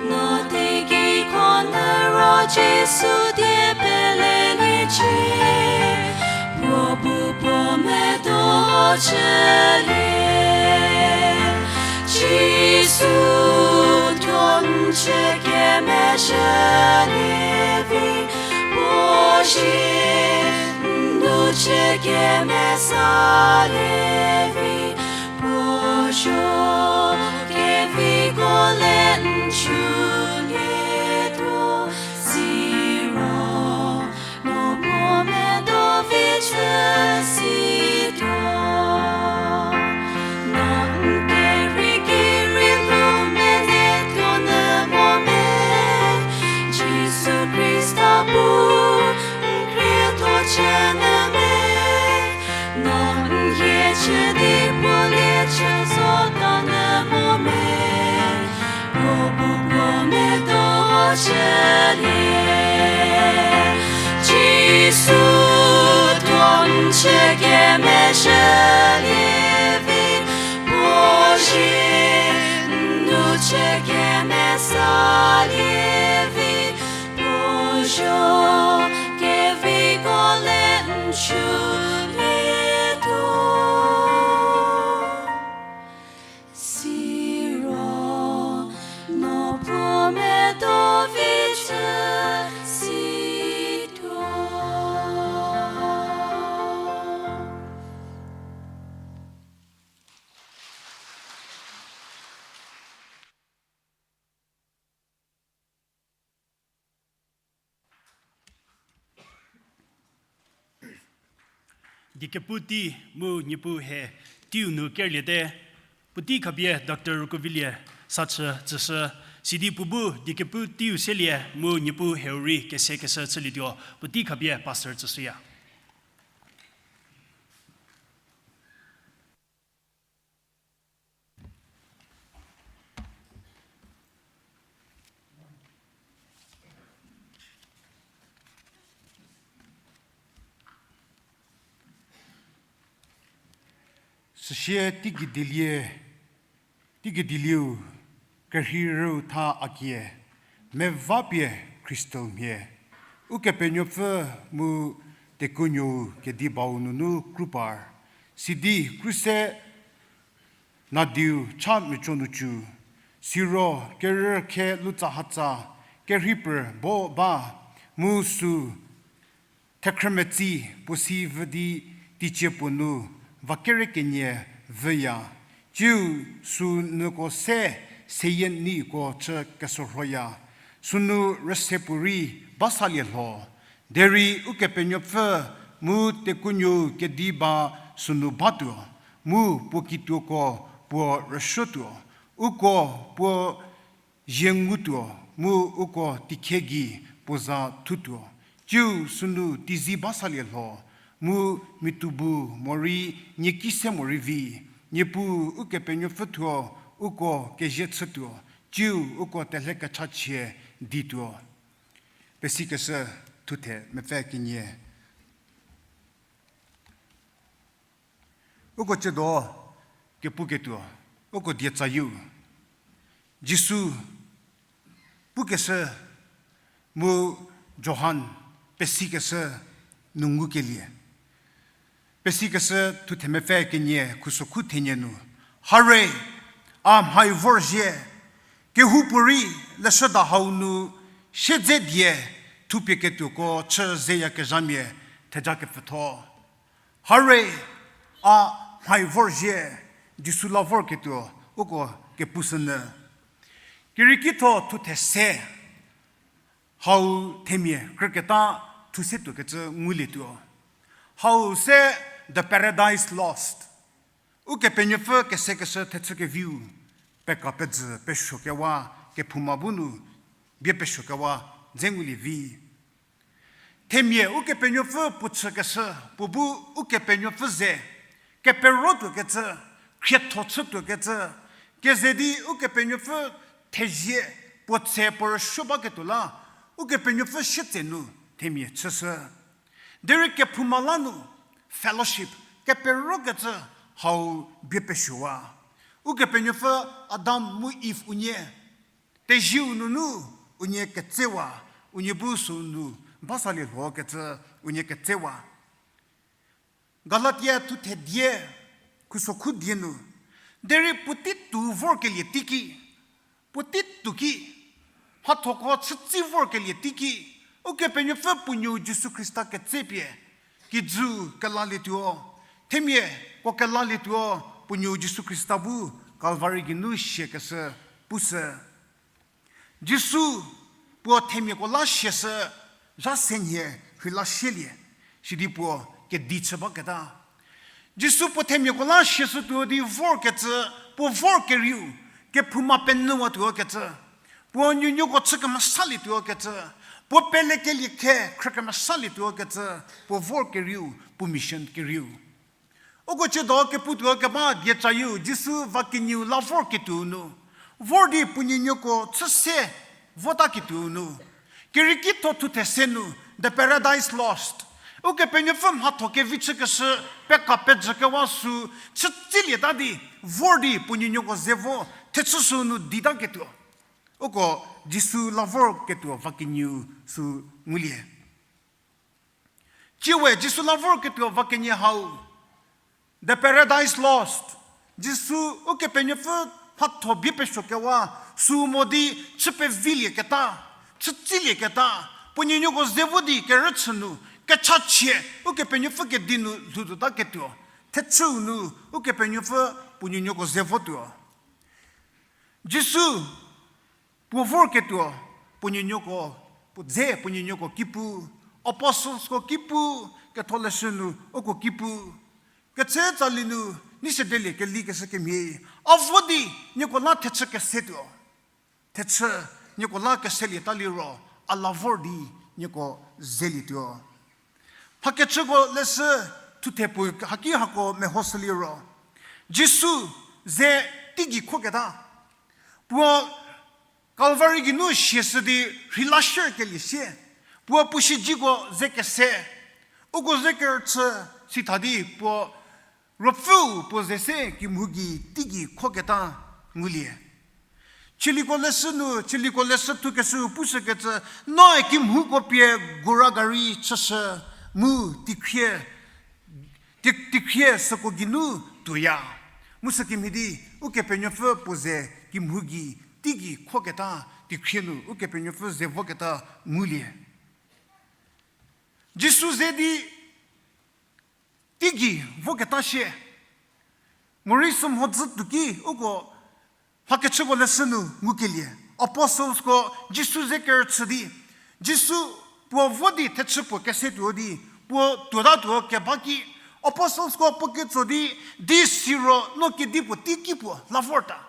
no teigei kho nyü ro Jisu die peleliecie, puo bu puo medo chülie. Jisu tuo n chü kemezhülie vi, puo zie n nu chü kemesalie vi, puo zo keviko le n chülietuo, siro no puo medo vi chü situo. No n kerei kerei lhou mene tuo nyü mo me, Jisu Khrista bu n khrietho chü nyü me, no n hie chü di puo lie chü zota nyü mo me, puo bu puo medo chülie. Jisu tuo n chü kemezhülie vi, puo zie n nu chü kemesalie vi, puo zo keviko le n chülietuo, siro no puo medo vi chü situo. Diekepu tei mu Niepuu he teiu nu kerlie te, puotei khapie Doctor Rukovilie sachü tsüshü, sidi puo bu diekepu teiu selie mu Niepuu heu rei kesekeshü chülietuo, puotei khapie Pastor tsüshüya. Süsie teigei dilie, teigei dilieu kerhei rüu tha a kie, mevapie crystal mhie, Ukepenuopfü mu Tekhunuou kedi bau nunu kru par, sidi kruse nadiu cha miaco nu cu, siro kerü khe lutsahatsa kerhei pr bo ba, mu süu thekhrümetsi puo si vü di teicie puo nu va kere kenie vüya, tsiu süu nyüko se seyie neiko chü keshürhoya, sünu rüse puorei ba salie lho. Derei Ukepenuopfü mu Tekhunuou kedi ba sünu batuo, mu puo kituoko puo rüsuotuo, uko puo zie ngutuo, mu uko teikhie gei puo za thutuo, tsiu sünu teizie ba salie lho, mu mituo bu morei nieki se morei vi, Niepuu Ukepenuopfü thuo uko kezie chütuo, tsiu uko telhe kechachie dituo. Pesikeshü thuthe mepfü kenie. Uko tsiedo kepuketuo, uko die tsayieu, Jisu pukeshü mu Johan pesikeshü nu ngukelie. Pesikeshü thuthe mepfü kenie khusokhu thenie nu, hare, a mhai vorzhie, kehoupuorei leshüda hau nu siedze die thupie ketuoko chü zeyakezhamia theja kepfütho. Hare, a mhai vorzhie, Jisu la vorketuo uko kepushünyü. Kerieki tho thuthe se, Hau themia krüketa thu se tuokecü ngulietuo. Hau se The Paradise Lost. Ukepenuopfü kesekeshü thechü keviu, peka pejü pesuokewa, kephouma bu nu bie pesuokewa dze ngulie vi. Themia Ukepenuopfü puo chükeshü, puo bu Ukepenuopfü ze, kepero tuokecü, khrietho chü tuokecü, keze di Ukepenuopfü thezie, puo tse puo rüsuo baketuo la, Ukepenuopfü sietse nu themia chüshü. Derei kephouma la nu fellowship, keperokecü hau bie pesuowa. Ukepenuopfü Adam mu Iv unie tezieu nunu unie ketsewa, unie bu sünu basalie lhokecü unie ketsewa. Galatia thuthe die, khusokhu die nu, derei puotei tuo vorkelie teiki, puotei tuo ki, mhathoko chütsi vorkelie teiki, Ukepenuopfü puo nuou Jisu Khrista ketsepie, kijü kelalietuo, themia ko kelalietuo, puo nuou Jisu Khrista bu Kalvari geinu siakeshü pushü. Jisu puo themiako la siashü, zha se nhie rheila sielie, sidi puo kedi chü baketa. Jisu puo themiako la siashütuo di vorkecü, puo vorkerieu, kephouma penyüwatuo kecü, puo nuonuoko chü kemesalietuo kecü, puo pelekelie khe khrü kemesalietuo kecü, puo vorkerieu, puo mission kerieu. Uko ciedo keputuo keba diecayieu Jisu va kenieu la vorketuo nu, vor di puo nuonuoko chü se votaketuo nu, kerieki tho thuthe se nu, The Paradise Lost. Ukepenuopfü mhatho kevi chükeshü, peka pejükewa sü, chütsilieta di, vor di puo nuonuoko ze vo, thechü sü nu ditaketuo. Uko Jisu la vorketuo va kenieu sü ngulie. Tsiewe Jisu la vorketuo va kenie hau, The Paradise Lost. Jisu Ukepenuopfü mhatho bie pesuokewa, sü mo di chü pevilieketa, chütsilieketa, puo nuonuoko ze vo di kerüchü nu, kechachie, Ukepenuopfü kedi nu lhoutuotaketuo, thechüu nu, Ukepenuopfü puo nuonuoko ze votuo. Jisu puo vorketuo, puo nuonuoko, puo dze puo nuonuoko ki pu, apostlesko ki pu, ketholeshü nu uko ki pu, ketse tsali nu, nei sedelie kelikeshü kemhie, a vo di nieko la thechü kesetuo. Thechü nieko la keselieta liro, a la vor di nieko zelietuo. Mhakechüko leshü thuthe puo haki hako mehoshü liro, Jisu ze teigei khoketa, puo Kalvari geinu siashü di rheila sierkelie sie, puo puo siezeko ze kese, uko ze kerüchü sitha di puo Ruopfüu puo ze se kemhie gei teigei khoketa ngulie. Chüliko leshü nu, chüliko leshü thukeshü pushükecü, noe kemhieko pie gura gari chüshü mu teikhrie, tei-, teikhrie süko geinu tuoya. Mu sükemhie di, Ukepenuopfü puo ze kemhie gei teigei khoketa, teikhrie nu Ukepenuopfü ze voketa ngulie. Jisu ze di teigei voketa sie, morei sü mhodzü tuoki uko mhakechüko leshü nu ngukelie. Apostlesko Jisu ze kerüchü di, Jisu puo vo di thechü puo kesetuo di, puo tuotatuo keba ki, apostlesko puo ketso di, di siro no kedipuo teiki puo la vorta,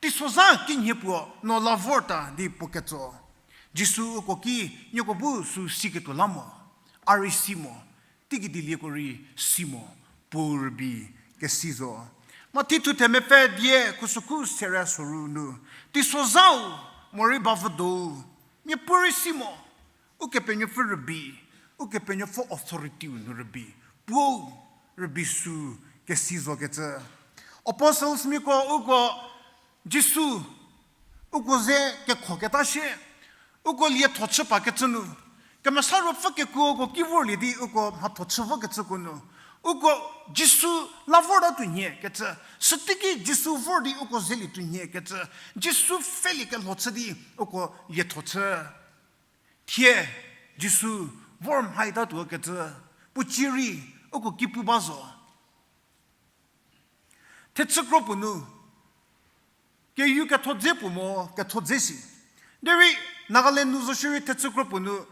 teisozha kemhie puo no la vorta di puo ketso. Jisu uko ki, nieko bu sü siketuo la mo, a rei si mo, teigei dielieko rei si mo, puo rübei kesi zo. Mathi thuthe mepfü die khusokhu sere soru nu, teisozhau morei bavüdou, miapuorei si mo, Ukepenuopfü rübei, Ukepenuopfü authority-u nu rübei, puo rübei sü kesi zokecü. Apostlesmiako uko Jisu uko ze kekhoketa sie, uko lietho chü pakecü nu, Kemesa Ruopfü kekuo uko ki vorlie di uko mhatho chü vokecüko nu, uko Jisu la vorta tuonhie kecü, süteiki Jisu vor di uko zelie tuonhie kecü, Jisu pfhelie kelho chü di uko lietho chü. Thie Jisu vor mhaitatuo kecü, puo cie rei uko ki pu ba zo. Thechü kro puo nu, keyu ketho dze puo mo, ketho dze si. Derei, Nagaland nu zo shierei thechü kro puo nu,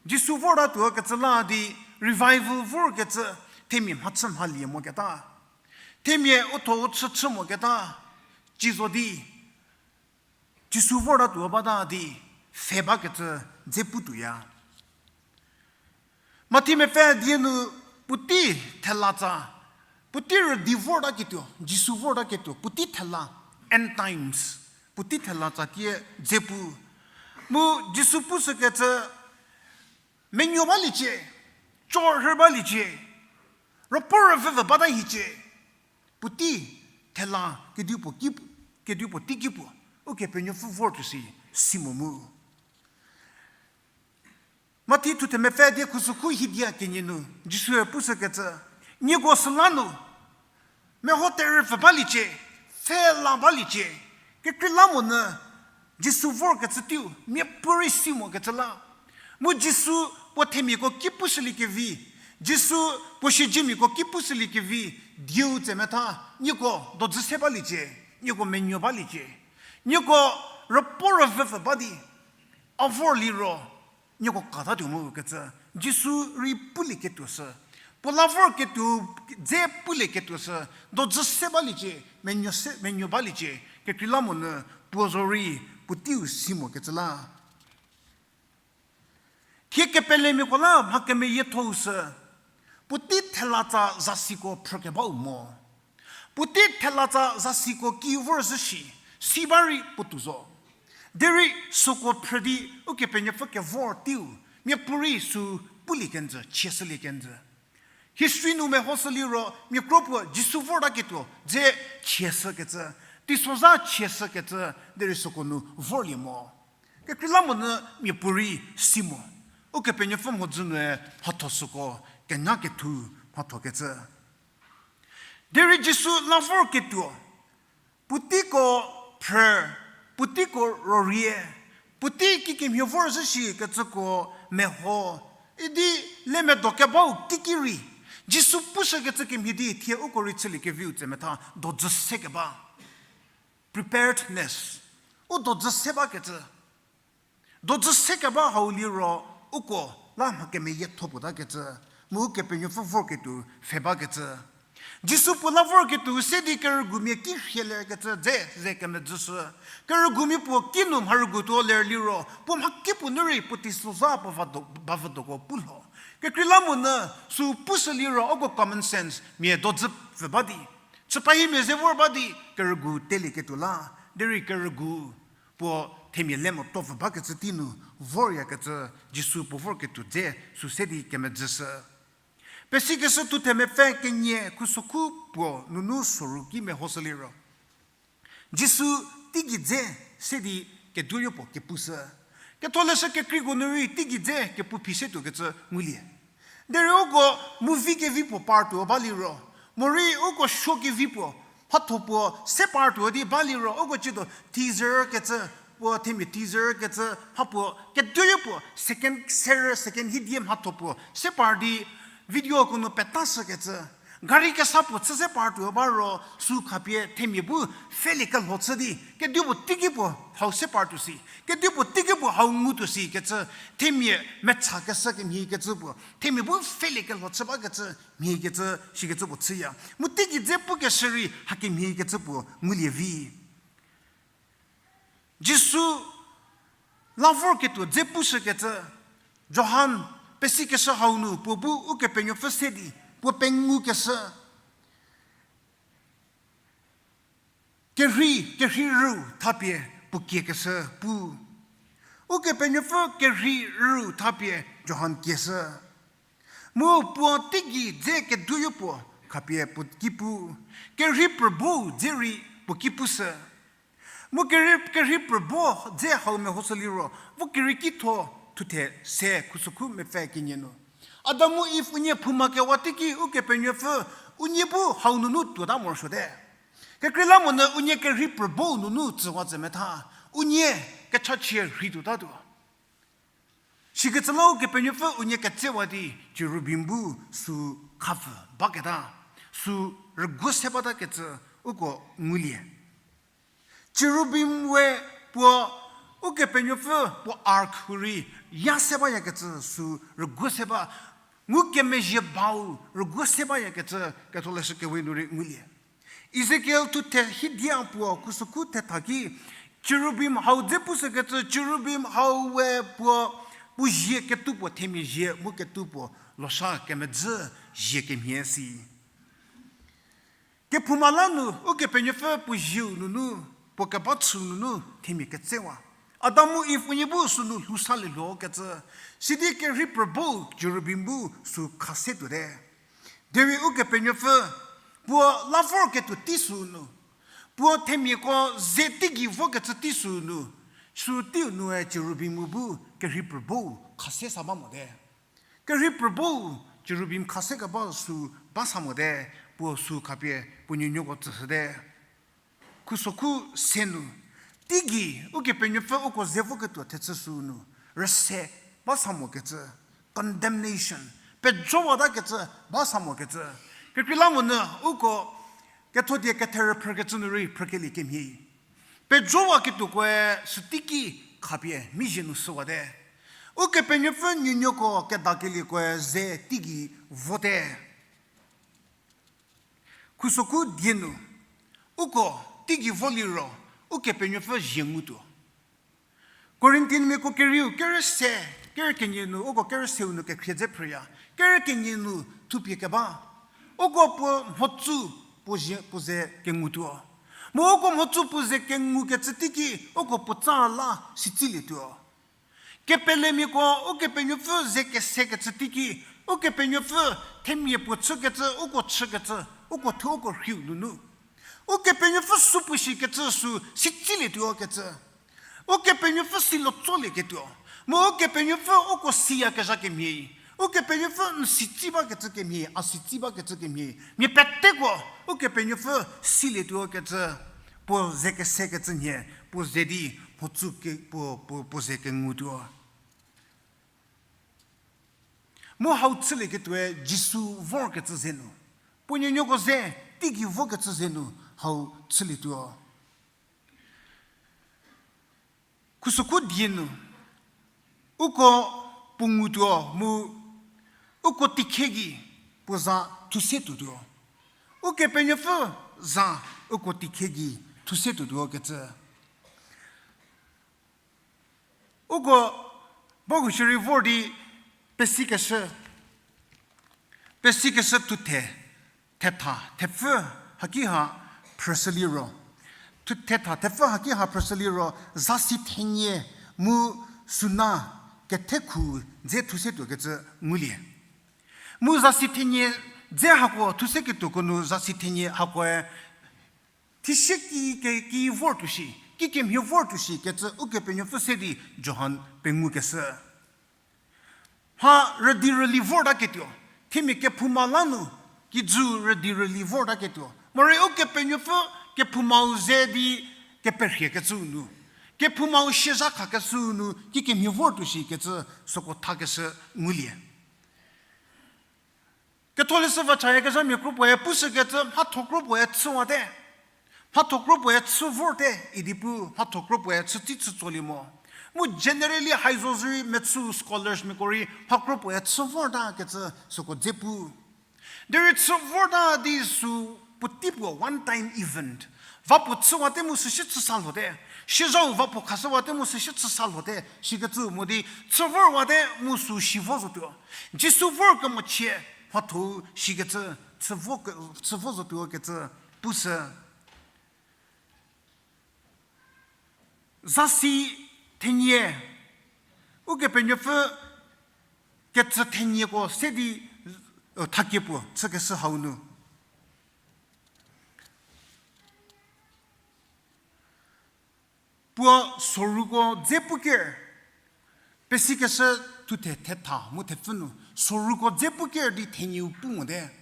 Jisu vortatuo kecü la di revival vorkecü, themia mhachü mhalie moketa. Themia u tho u chü chü moketa. Ci zo di, Jisu vortatuo bata di, pfhe bakecü dze putuoya. Mathi mepfü die nu puotei thelatsa, puotei rüdi vortaketuo, Jisu vortaketuo, puotei thela, end times, puotei thelatsa tie dze pu. Mu Jisu pushükecü, menuo baliecie, co rhü baliecie, ruopfü rüvüvü bata hiecie, puotei thela kedipuo ki, kedipuo teiki puo, Ukepenuopfü vortuo si, si mo mu. Mathi thuthe mepfü die khusükhu hidia kenie nu, Jisue pushükecü, nieko süla nu, meho terüpfü baliecie, pfhe la baliecie, kekreilamonyü, Jisu vorkecü teiu, miapuorei si mokecü la. Mu Jisu puo themiako ki pushüliekevi, Jisu puo siedzemiako ki pushüliekevi, dieu tse metha, nieko dojü se baliecie, nieko menuo baliecie, nieko ruopfü rüvüvü ba di, a vor liro, nieko katatuo mu kecü, Jisu rei pulieketuo sü, puo la vorketuo dze pulieketuo sü, dojü se baliecie, menuo se, menuo baliecie, kekreilamonyü puo zorei puoteiu si mokecü la. Thie kepelemiako la mha kemeyiethou sü, puotei thelatsa zasiko phrükebau mo. Puotei thelatsa zasiko ki vorzhü shi, si ba rei puotou zo. Derei süko phrü di Ukepenuopfü kevor teiu, miapuorei sü pulie kenjü, chie shülie kenjü. History nu mehoshü liro, mia kro puo Jisu vortaketuo dze chie shükecü, teisozha chie shükecü, derei süko nu vorlie mo. Kekreilamonyü miapuorei si mo. Ukepenuopfü mhodzü nue mhatho süko, kenya kethu mhathokecü. Derei Jisu la vorketuo, puoteiko phrü, puoteiko rorie, puotei kikemhie vorzhü shi kecüko meho, idi le medo kebau teiki rei, Jisu pushükecü kemhie di thie uko rei chüliekeviu tse metha dojü se keba. Preparedness. U dojü se bakecü. Dojü se keba hau liro uko la mha kemeyietho puotakecü, mu Ukepenuopfü vorketuo pfhe bakecü. Jisu puo la vorketuo se di kerügumia ki rhielerkecü dze ze kemedzüshü. Kerügumia puo kinu mharügu tuo ler liro, puo mhakipuo nu rei puo teisozha puo vado, bavüdoko pu lho. Kekreilamonyü sü pushü liro uko common sense mia dojü pfü ba di, chüpahimia ze vor ba di kerügu telieketuo la, derei kerügu puo themia le motuo pfü bakecü tei nu voryakecü Jisu puo vorketuo dze sü se di kemedzüshü. Pesikeshü thuthe mepfü kenie khusokhu puo nunu soru ki mehoshü liro, Jisu teigei dze se di keduoyo puo kepushü. Ketholeshü kekreiko nu rei teigei dze kepu phi se tuokecü ngulie. Derei uko movie kevi puo partuo ba liro, morei uko show kevi puo, mhatho puo se partuo di ba liro, uko ciedo teaser kecü, puo themia teaser kecü, mha puo keduoyo puo second serü, second hidie mhatho puo se par di video ko nu petashükecü. Gari kesa puo chü se partuo ba ro, sü khapie themia bu pfhelie kelho chü di, kedipuo teiki puo hau se partuo si, kedipuo teiki puo hau ngutuo si kecü, themia mechakeshü kemhie kecü puo, themia bu pfhelie kelho chü bakecü, mhie kecü, shikecü puo chüya. Mu teigei dze pukeshü rei hakemhie kecü puo ngulie vi. Jisu la vorketuo dze pushükecü, Johan pesikeshü hau nu puo bu Ukepenuopfü se di puo pengukeshü, kerhei, kerhei rüu thapie puo kiekeshü pu. Ukepenuopfü kerhei rüu thapie Johan kieshü. Mu puo teigei dze keduoyo puo khapie puo ki pu. Kerhei pruo bo dze rei puo ki pushü. Mu kerhei, kerhei pruo bo dze hau mehoshü liro, vo kerhei kitho thuthe se khusokhu mepfü kenie nu, Adam mu Iv unie phouma kewa teiki Ukepenuopfü unie bu hau nunu tuota morosuote. Kekreilamonyü unie kerhei pruo bo nunu tsüwa tse metha, unie kechachie rhei tuotatuo. Sikecü la Ukepenuopfü unie ketsewa di cherubim bu sü khapfü baketa, sü rüguo se batakecü uko ngulie. Cherubim we puo Ukepenuopfü puo ark-u rei ya se bayakecü sü rüguo se ba, ngukemezhie bau rüguo se bayakecü Ketholeshü Kewe nu rei ngulie. Ezekiel thuthe hidia puo khusokhu thetha ki, cherubim hau dze pushükecü, cherubim hau we puo, puo zie ketuo puo themia zie mu ketuo puo losha kemedzü zie kemhie si. Kephouma la nu Ukepenuopfü puo zieu nunu, puo keba chüu nunu themia ketsewa. Adam mu Iv unie bu sünu lhou salie lhokecü, sidi kerhei pfü bo cherubim bu sü kha se tuote. Derei Ukepenuopfü puo la vorketuo tei sünu, puo themiako ze teigei vokecü tei sünu, sü teiu nue cherubim bu kerhei pfü bo kha se sa ba mote. Kerhei pfü bo cherubim kha se keba sü ba sa mote, puo sü khapie puo nuonuoko tsüshüte. Khusokhu se nu, teigei Ukepenuopfü uko ze voketuo thechü sünu rüse ba sa mokecü, condemnation, pejowata kecü ba sa mokecü. Kekreilamonyü uko Kethodie ketherü phrükecü nu rei phrükelie kemhie, pejowaketuokoe süteiki khapie mizhie nu shüwate. Ukepenuopfü nuonuoko kedakeliekoe ze teigei vote. Khusokhu die nu, uko teigei vo liro, Ukepenuopfü zie ngutuo. Korintiamiako kerieu kerü se, kerü kenie nu, uko kerü seu nu kekhrie dze phrüya, kerü kenie nu thupie keba. Uko puo mhodzü puo zie, puo ze kengutuo. Mu uko mhodzü puo ze kengukecü teiki, uko puotsa la sitsilietuo. Kepelemiako Ukepenuopfü ze kesekecü teiki, Ukepenuopfü themia puo chükecü, uko chükecü, uko thuo uko rhiu nunu, Ukepenuopfü sü puo shikecü sü sitsilietuo kecü. Ukepenuopfü silo tsolieketuo. Mu Ukepenuopfü uko siyakezha kemhie, Ukepenuopfü n sitsi bakecü kemhie, a sitsi bakecü kemhie, mia peteko Ukepenuopfü silietuo kecü, puo ze kesekecü nhie, puo ze di mhodzü ke, puo, puo, puo ze kengutuo. Mu hau chülieketuoe Jisu vorkecü ze nu, puo nuonuoko ze teigei vokecü ze nu hau chülietuo. Khusokhu die nu, uko puo ngutuo mu uko tikhie gei puo za thuse tuotuo. Ukepenuopfü za uko tikhie gei thuse tuotuo kecü. Uko ba hushierei vor di pesikeshü, pesikeshü thuthe thetha thepfü haki ha phrüshü liro. Thu-, thetha thepfü haki ha phrüshü liro, zasi thenie mu süna kethekhu dze thuse tuokecü ngulie. Mu zasi thenie dze hako thuse ketuoko nu zasi thenie hakoe thisie ki ke, ki vor tuo shi, kikemhie vor tuo shi kecü Ukepenuopfü se di Johan pengukeshü. Mha rüdi rüli vortaketuo, themia kephouma la nu, kijü rüdi rüli vortaketuo. Morei Ukepenuopfü kephoumau ze di keperhiekecüu nu, kephoumau siezha khakeshüu nu kikemhie vor tuo shi kecü süko thakeshü ngulie. Ketholeshü va chayakezhamia kro puoe pushükecü mhatho kro puoe chüwate. Mhatho kro puoe chü vorte idi pu, mhatho kro puoe chütei chü tsolie mo. Mu generally haizo zorei metsü scholars miako rei mha kro puoe chü vortakecü süko dze pu. Derei chü vorta di sü puotei puo one time event. Va puo chüwate mu süsie chü sa lhote. Siezhau va puo khashüwate mu süsie chü sa lhote. Sikecü mo di chü vorwate mu sü si vo zotuo. Jisu vorkemochie mhatho sikecü chü vo ke, chü vo zotuo kecü pushü. Zasi thenie, Ukepenuopfü kecü thenieko se di, e, thakie puo chükeshü hau nu, puo soruko dze puker, pesikeshü thuthe thetha mu thepfü nu soruko dze puker di thenieu pu mote.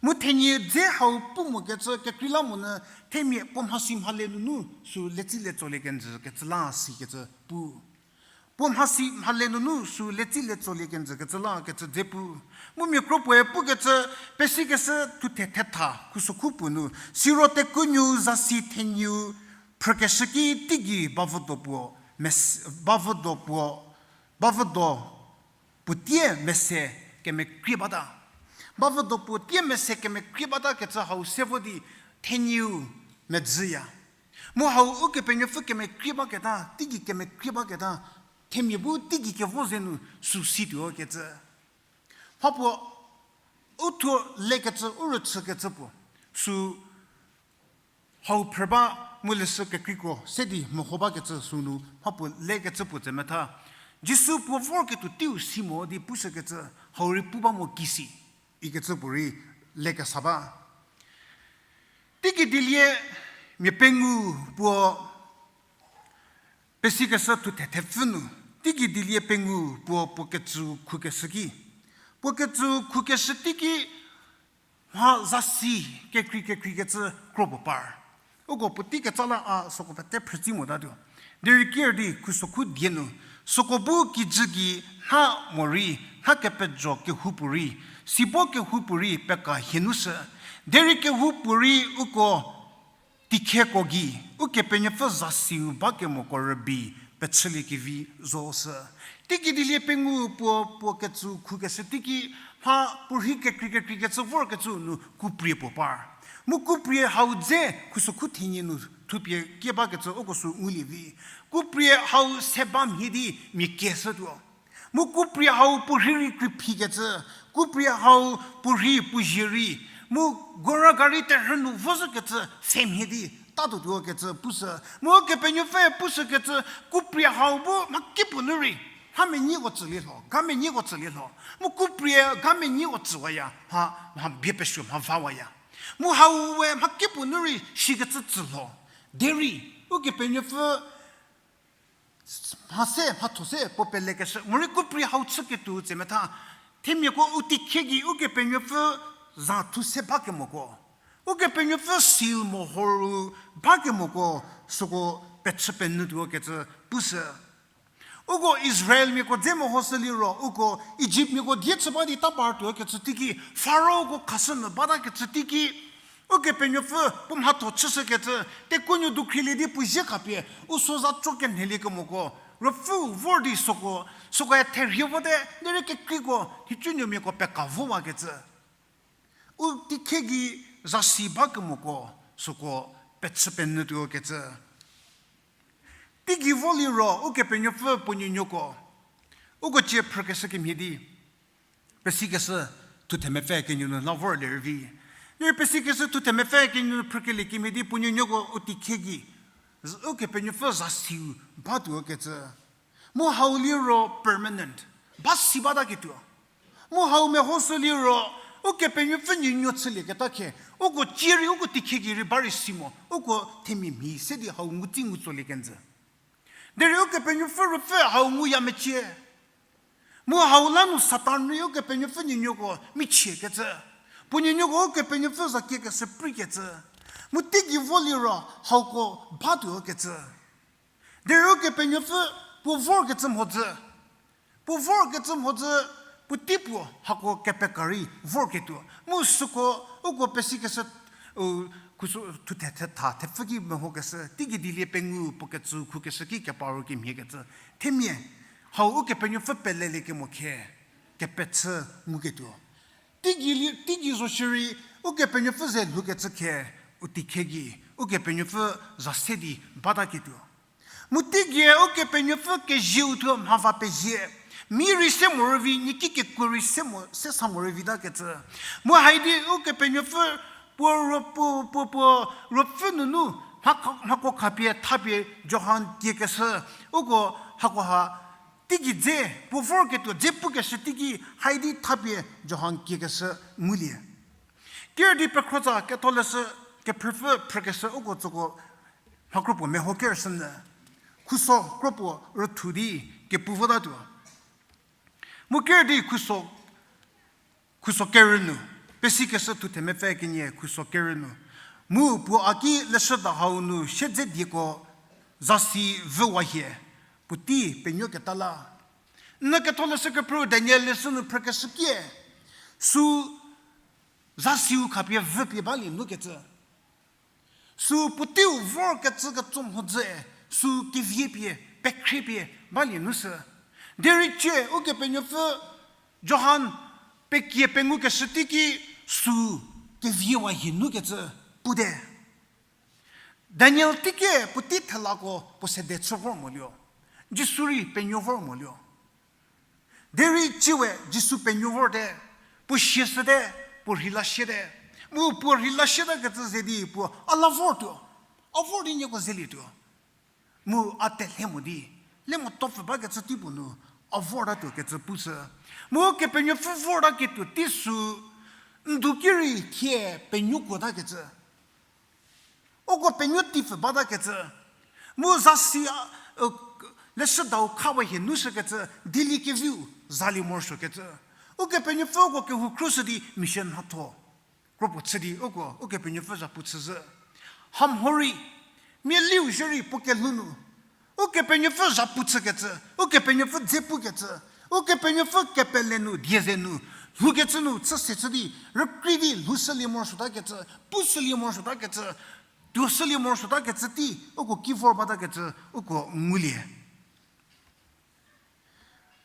Mu thenie dze hau pu mokecü kekreilamonyü themia puo mhasi mhale nunu sü letsolie kenjü kecü la sikecü pu. Puo mhasi mhale nunu sü letsolie kenjü kecü la kecü dze pu. Mu mia kro puoe pukecü, pesikeshü thuthe thetha khusokhu puo nu, siro tekunuou zasi thenieu phrükeshü ki teigei bavo do puo mes-, bavüdo puo, bavüdo puo tie mese kemekrie bata. Bavüdo puo tie mese kemekrie bata kecü hau se vo di thenieu medzüya. Mu hau Ukepenuopfü kemekrie baketa, teigei kemekrie baketa, themia bu teigei kevo ze nu sü situo kecü. Mhapuo u thuo lekecü, u rüchükecü puo, sü hau phrü ba mu leshü kekreiko se di meho bakecü sünu mhapuo lekecü puo tse metha. Jisu puo vorketuo teiu si mo di pushükecü hau rei pu ba mo kisi, ikecü puorei lekesa ba. Teigei dielie mia pengou puo pesikeshü thuthe thepfü nu, teigei dielie pengou puo puo kecü khukeshü ki, puo kecü khukeshü teiki mha zasi kekrei kekreikecü kro puo par. Uko puotei ketsa la a süko pete phrütsi motatuo. Derei kier di khusokhu die nu, süko bu kijü gei nha morei, nha kepejo kehoupuorei, sibo kehoupuorei peka hie nu shü. Derei kehoupuorei uko tikheko gei, Ukepenuopfü zasiu bakemoko rübei pechüliekevi zo shü. Teigei dielie pengou puo puo kecü khukeshü teiki, mha puorhi kekrei kekreikecü vorkecü nu kuprie puo par. Mu kuprie hau dze khusokhu thenie nu thupie kie bakecü uko sü ngulie vi. Kuprie hau se ba mhie di mia kie shütuo. Mu kuprie hau puorhi rei krüphikecü, kuprie hau puorhi puo zie rei, mu gora gari terhü nu vozhükecü pfhe mhie di tatuotuo kecü pushü. Mu Ukepenuopfü pushükecü, kuprie hau bu mha kipuo nu rei, mha menyiko tsülie lho, ga menyiko tsülie lho. Mu kuprie ga menyiko tsüwaya, mha, mha bie pesuo mha vawaya. Mu hau we mha kipuo nu rei shikecü tsü lho. Derei, Ukepenuopfü mha se, mhatho se puo pelekeshü, morei kuprie hau chüketuo tse metha, themiako u tikhie gei Ukepenuopfü za thu se bakemoko, Ukepenuopfü seal mohoru bakemoko, süko pechü penyütuo kecü pushü. Uko Israelmiako dze mehoshü liro, uko Egyptmiako die chü ba di ta partuo kecü teiki, Pharaoko khashü nu bata kecü teiki, Ukepenuopfü puo mhatho chüshükecü, tekuonuo dukhrilie di puo zie khapie, u so za cho kenheliekemoko, Ruopfüu vor di süko, sükoe therhie vote, derei kekreiko, nhicunuomiako peka vowakecü. U tikhie gei zasi bakemoko, süko pechü penyütuo kecü. Teigei vo liro, Ukepenuopfü puo nuonuoko, uko cie phrükeshü kemhie di, pesikeshü thuthe mepfü kenieu nu la vorlie rüvi. Derei pesikeshü thuthe mepfü kenieu nu phrükelie kemhie di puo nuonuoko u tikhie gei, z-, Ukepenuopfü zasiu batuo kecü. Mu hau liro permanent, ba si bataketuo. Mu hau mehoshü liro, Ukepenuopfü nuonuo chülieketa khe, uko cie rei uko tikhie gei rei ba rei si mo, uko themia mhi se di hau ngutsi ngutsolie kenjü. Derei Ukepenuopfü Ruopfü hau nguya mecie. Mu hau la nu Satan rei Ukepenuopfü nuonuoko michiekecü. Puo nuonuoko Ukepenuopfü za kiekeshü preikecü. Mu teigei vo liro hauko batuo kecü. Derei Ukepenuopfü puo vorkecü mhodzü. Puo vorkecü mhodzü, puotei puo hako kepeka rei vorketuo. Mu süko, uko pesikeshü, u, khuso, thuthe thetha, thepfü ki mehokeshü, teigei dielie pengou puo kecü khukeshü ki keparu kemhiekecü. Themia, hau Ukepenuopfü peleliekemo khe, kepechü nguketuo. Teigei lie, teigei zo shierei, Ukepenuopfü ze lhoukecü khe, u tikhie gei, Ukepenuopfü za se di bataketuo. Mu teigei Ukepenuopfü kezieu thuo mhava pezie. Mi rei se morüvi, niaki kekuo rei se mo, se sa morüvi takecü. Mu haidi Ukepenuopfü puo ruo, puo, puo, puo ruopfü nunu mha kha-, mhako khapie thapie Johan kiekeshü. Uko hakoha teigei dze, puo vorketuo dze pukeshü teiki haidi thapie Johan kiekeshü ngulie. Ker di pekhrotsa ketholeshü kephrüpfü phrükeshü uko tsüko mha kropuo meho kershünyü. Khuso kropuo rüthu di kepu votatuo. Mu ker di khuso, khuso kerü nu, pesikeshü thuthe mepfü kenie khuso kerü nu. Mu puo a ki leshüda hau nu siedze dieko zasi vüwa hie, puotei penuoketa la. N ketholeshü kephrü Daniel leshü nu phrükeshü kie, sü zasiu khapie vüpie balie nukecü. Sü puoteiu vorkecü ketso mhodzüe, sü kevie pie, pekhriepie balie nu sü. Derei cie Ukepenuopfü Johan pekie pengukeshü teiki sü keviewa hie nukecü pute. Daniel teiki puotei thelako puo sede chü vor moluo. Jisu rei penuo vor moluo. Derei ciewe Jisu penuo vorte, puo sieshüte, puo rheila siete. Mu puo rheila sietakecü ze di puo a la vortuo. A vor di nieko zelietuo. Mu a telhe mo di, le motuo pfü bakecü tei puo nu, a vortatuo kecü pushü. Mu Ukepenuopfü vortaketuo tei sü, ndu ki rei thie penuo kuotakecü. Uko penuo tipfü batakecü. Mu zasi a, leshüdau khawa hie nu shükecü, dieliekeviu zalie morosuokecü. Ukepenuopfü uko kehou khruoshü di mission mhatho kropuo chü di uko Ukepenuopfü zhapu chüzhü. Hamhorei, mialiu shierei puo kelhou nu Ukepenuopfü zhapu chükecü, Ukepenuopfü dze pukecü, Ukepenuopfü kepele nu, die ze nu, lhoukecü nu chü se chü di, rükrei di lhoushülie morosuotakecü, pushülie morosuotakecü, tuoshülie morosuotakecü tei uko ki vor batakecü uko ngulie.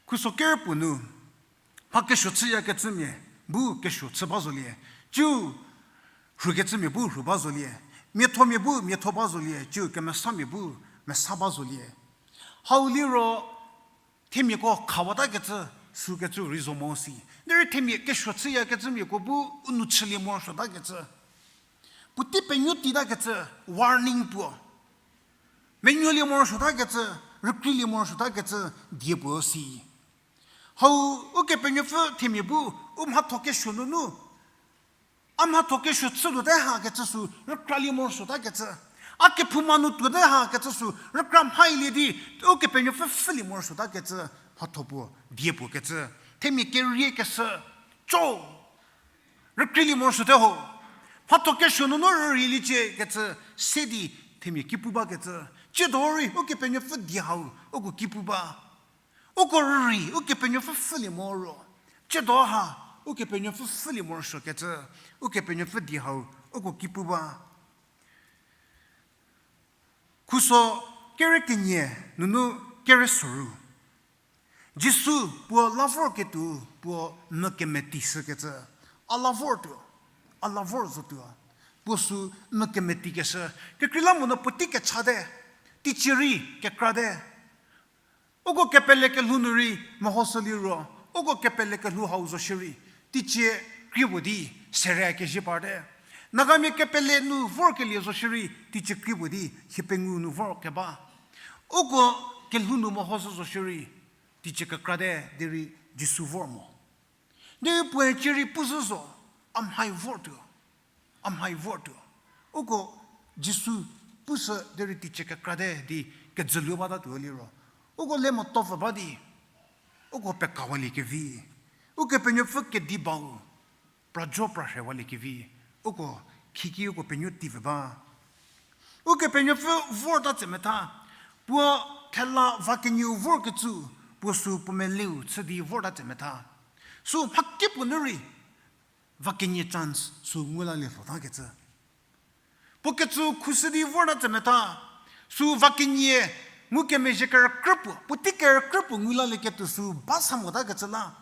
Khuso ker puo nu, mha kesuo chüyakecümia bu kesuo chü ba zolie, ciu rhukecümia bu rhu ba zolie, miathomia bu miatho ba zolie, ciu kemesamia bu mesa ba zolie. Hau liro themiako khawatakecü, sükecü rei zo mo si. Derei themia kesuo chüyakecümiako bu u nou chülie morosuotakecü. Puotei penuo titakecü, warning puo. Menuolie morosuotakecü, rükreilie morosuotakecü, die puo si. Hau Ukepenuopfü themia bu, u mhatho kesuo nunu, a mhatho kesuo chütuote hakecü sü rükralie morosuotakecü. A kephouma nu tuote hakecü sü rükra mhailie di, Ukepenuopfü pfhülie morosuotakecü, mhatho puo, die puo kecü. Themia keriekeshü, co, rükreilie morosuote ho. Mhatho kesuo nunu rürieliecie kecü, se di themia ki pu bakecü. Tsiedo rei Ukepenuopfü die hau uko ki pu ba. Uko rürei Ukepenuopfü pfhülie moro. Tsiedo ha Ukepenuopfü pfhülie morosuokecü, Ukepenuopfü die hau uko ki pu ba. Khuso kere kenie nunu kere soru. Jisu puo la vorketuo puo mü kemeti shükecü. A la vortuo, a la vor zotuo. Puo sü mü kemetikeshü. Kekreilamonyü puotei kechate, teicie rei kekrate. Uko kepele kelhou nu rei mehoshü liro, uko kepele kelhou hau zo shierei, teicie krie puo di, sere kezhie parte. Nagamia kepele nu vorkelie zo shierei, teicie krie puo di, hie pengou nu vor keba. Uko kelhou nu mehoshü zo shierei, teicie kekrate derei Jisu vor mo. Derei puoe cie rei pu zhü zo, a mhai vortuo, a mhai vortuo. Uko Jisu pushü derei teicie kekrate di kejülou batatuo liro, uko le motuo pfü ba di, uko pekawaliekevi, Ukepenuopfü kedi bau, prajo prarhewaliekevi, uko khiki uko penuo tipfü ba. Ukepenuopfü vorta tsemetha, puo thela va kenieu vorkecü, puo sü puo meleu chü di vorta tsemetha, sü mhakipuo nu rei va kenie chance sü ngu lalie lhotakecü. Puo kecü khushü di vorta tsemetha, sü va kenie ngukemezhie kerükrü puo, puotei kerükrü puo ngu lalieketuo sü ba sa motakecü la.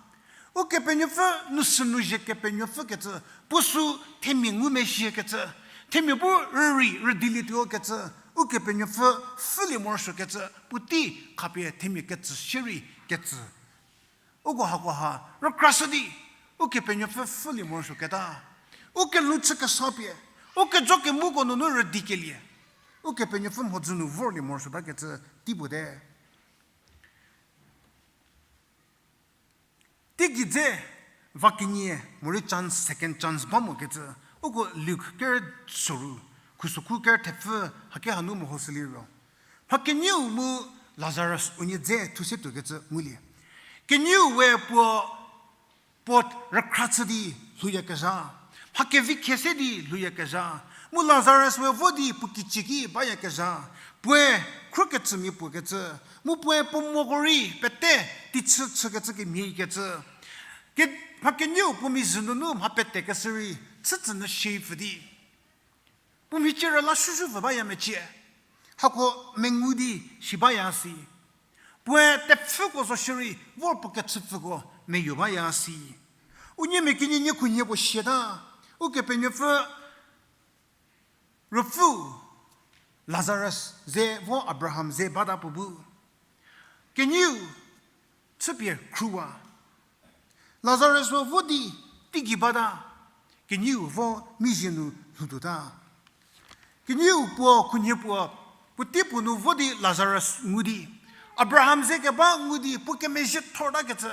Ukepenuopfü nu sü nu zhie Kepenuopfü kecü, puo sü themia ngumezhiekecü, themia bu rürei rüdilietuo kecü, Ukepenuopfü pfhülie morosuokecü, puotei khapie themia kecü shierei kecü. Uko hakoha rükrashü di, Ukepenuopfü pfhülie morosuoketa. U kelhou chü kesa pie, u kejo kemuko nunu rüdikelie, Ukepenuopfü mhodzü nu vorlie morosuotakecü tei puo te. Teigei dze va kenie morei chance, second chance ba mokecü, uko Luk ker soru, khusokhu ker thepfü hake hanu mehoshü liro, mha kenieu mu Lazarus unie dze thuse tuokecü ngulie. Kenieu we puo puo rükhra chü di lhouyakezha, mha kevi khie se di lhouyakezha, mu Lazarus we vo di puo kicie ki bayakezha, puoe khrokecümia puokecü, mu puoe puo moko rei pete teichü chükecü kemhiekecü. Ke-, mha kenieu puo mizhü nunu mha petekeshü rei chütsünyü shie pfü di, puo mhicie rüla shushupfü baya mecie. Hako mengu di shi baya si. Puoe tepfüko zo shierei, vor puo kechüpfüko meyo baya si. Unie mia kenie nie khunhie puo siata, Ukepenuopfü Ruopfü Lazarus ze vo Abraham ze bata puo bu, kenieu chüpie khruwa. Lazarus-e vo di teigei bata, kenieu vo mizhie nu lhoutuota. Kenieu puo khunhie puo, puotei puo nu vo di Lazarus ngu di, Abraham ze keba ngu di puo kemezhie thortakecü.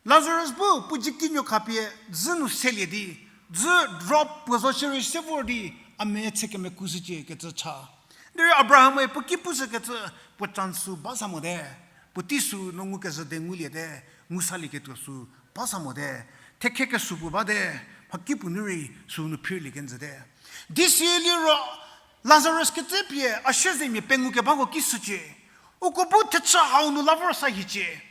Lazarus bu puo jiki nuo khapie dzü nu selie di, dzü drop puo zo shierei se vor di, a me chü kemeku shücie kecü cha. Derei Abraham-e puo ki pushükecü, puo chance sü ba sa mote. Puotei sü no ngukezhü de nguliete, ngu salieketuo sü ba sa mote. Thekhe kesü puo bate, mhakipuo nu rei sü nu phirlie kenjüte. Di siliro Lazarus ketsepie a siezemia pengou kebako ki shücie. Uko bu thechü hau nu la vor sa hiecie.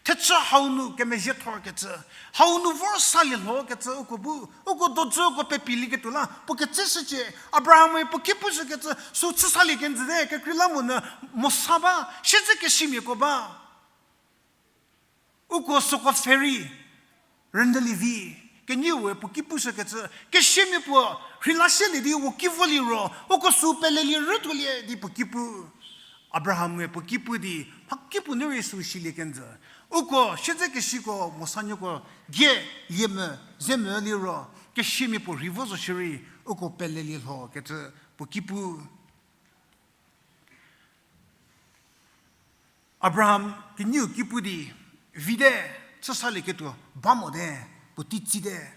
Thechü hau nu kemezhie thorkecü, hau nu vor salie lhokecü uko bu, uko dojü uko pepilieketuo la puo ketse shücie. Abraham-e puo ki pushükecü sü chü salie kenjüte, kekreilamonyü Mosa ba, siedzekesimiako ba. Uko süko pfhe rei rünyülie vi, kenieu we puo ki pushükecü, kesiamia puo rheila selie di uko ki voliro, uko sü pelelie rütuolie di puo ki pu. Abraham-e puo ki pu di, mhakipuo nu rei sü silie kenjü. Uko siedzekesiko Mosanuoko gie lie mü, ze mü liro, kesiamia puo rhei vo zo shierei, uko pelelie lhokecü puo ki pu. Abraham kenieu ki pu di, vite, chü salieketuo ba mote, puotei tsite.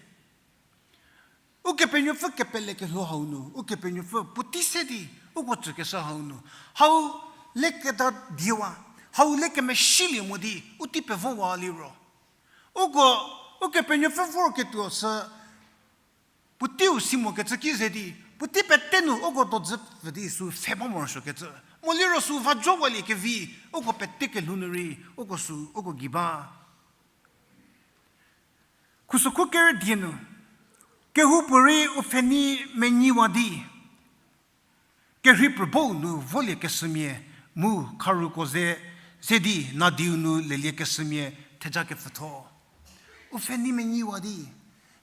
Ukepenuopfü kepele kelhou hau nu, Ukepenuopfü puotei se di, uko tsükeshü hau nu, hau leketa diewa, hau le kemeshilie mo di u tei pevowa liro, uko, Ukepenuopfü vorketuo sü, puoteiu si mokecü ki ze di, puotei pete nu uko dojü pfü di sü pfhe ba morosuokecü. Mo liro sü va jowalie kevi, uko pete kelhou nu rei, uko sü, uko gei ba. Khusokhu kerü die nu, kehoupuorei u pfhenei menyiwa di, kerhei pruobou nu volie keshümia, mu kharuko ze, ze di nadiu nu lelie keshümia theja kepfütho. U pfhenei menyiwa di,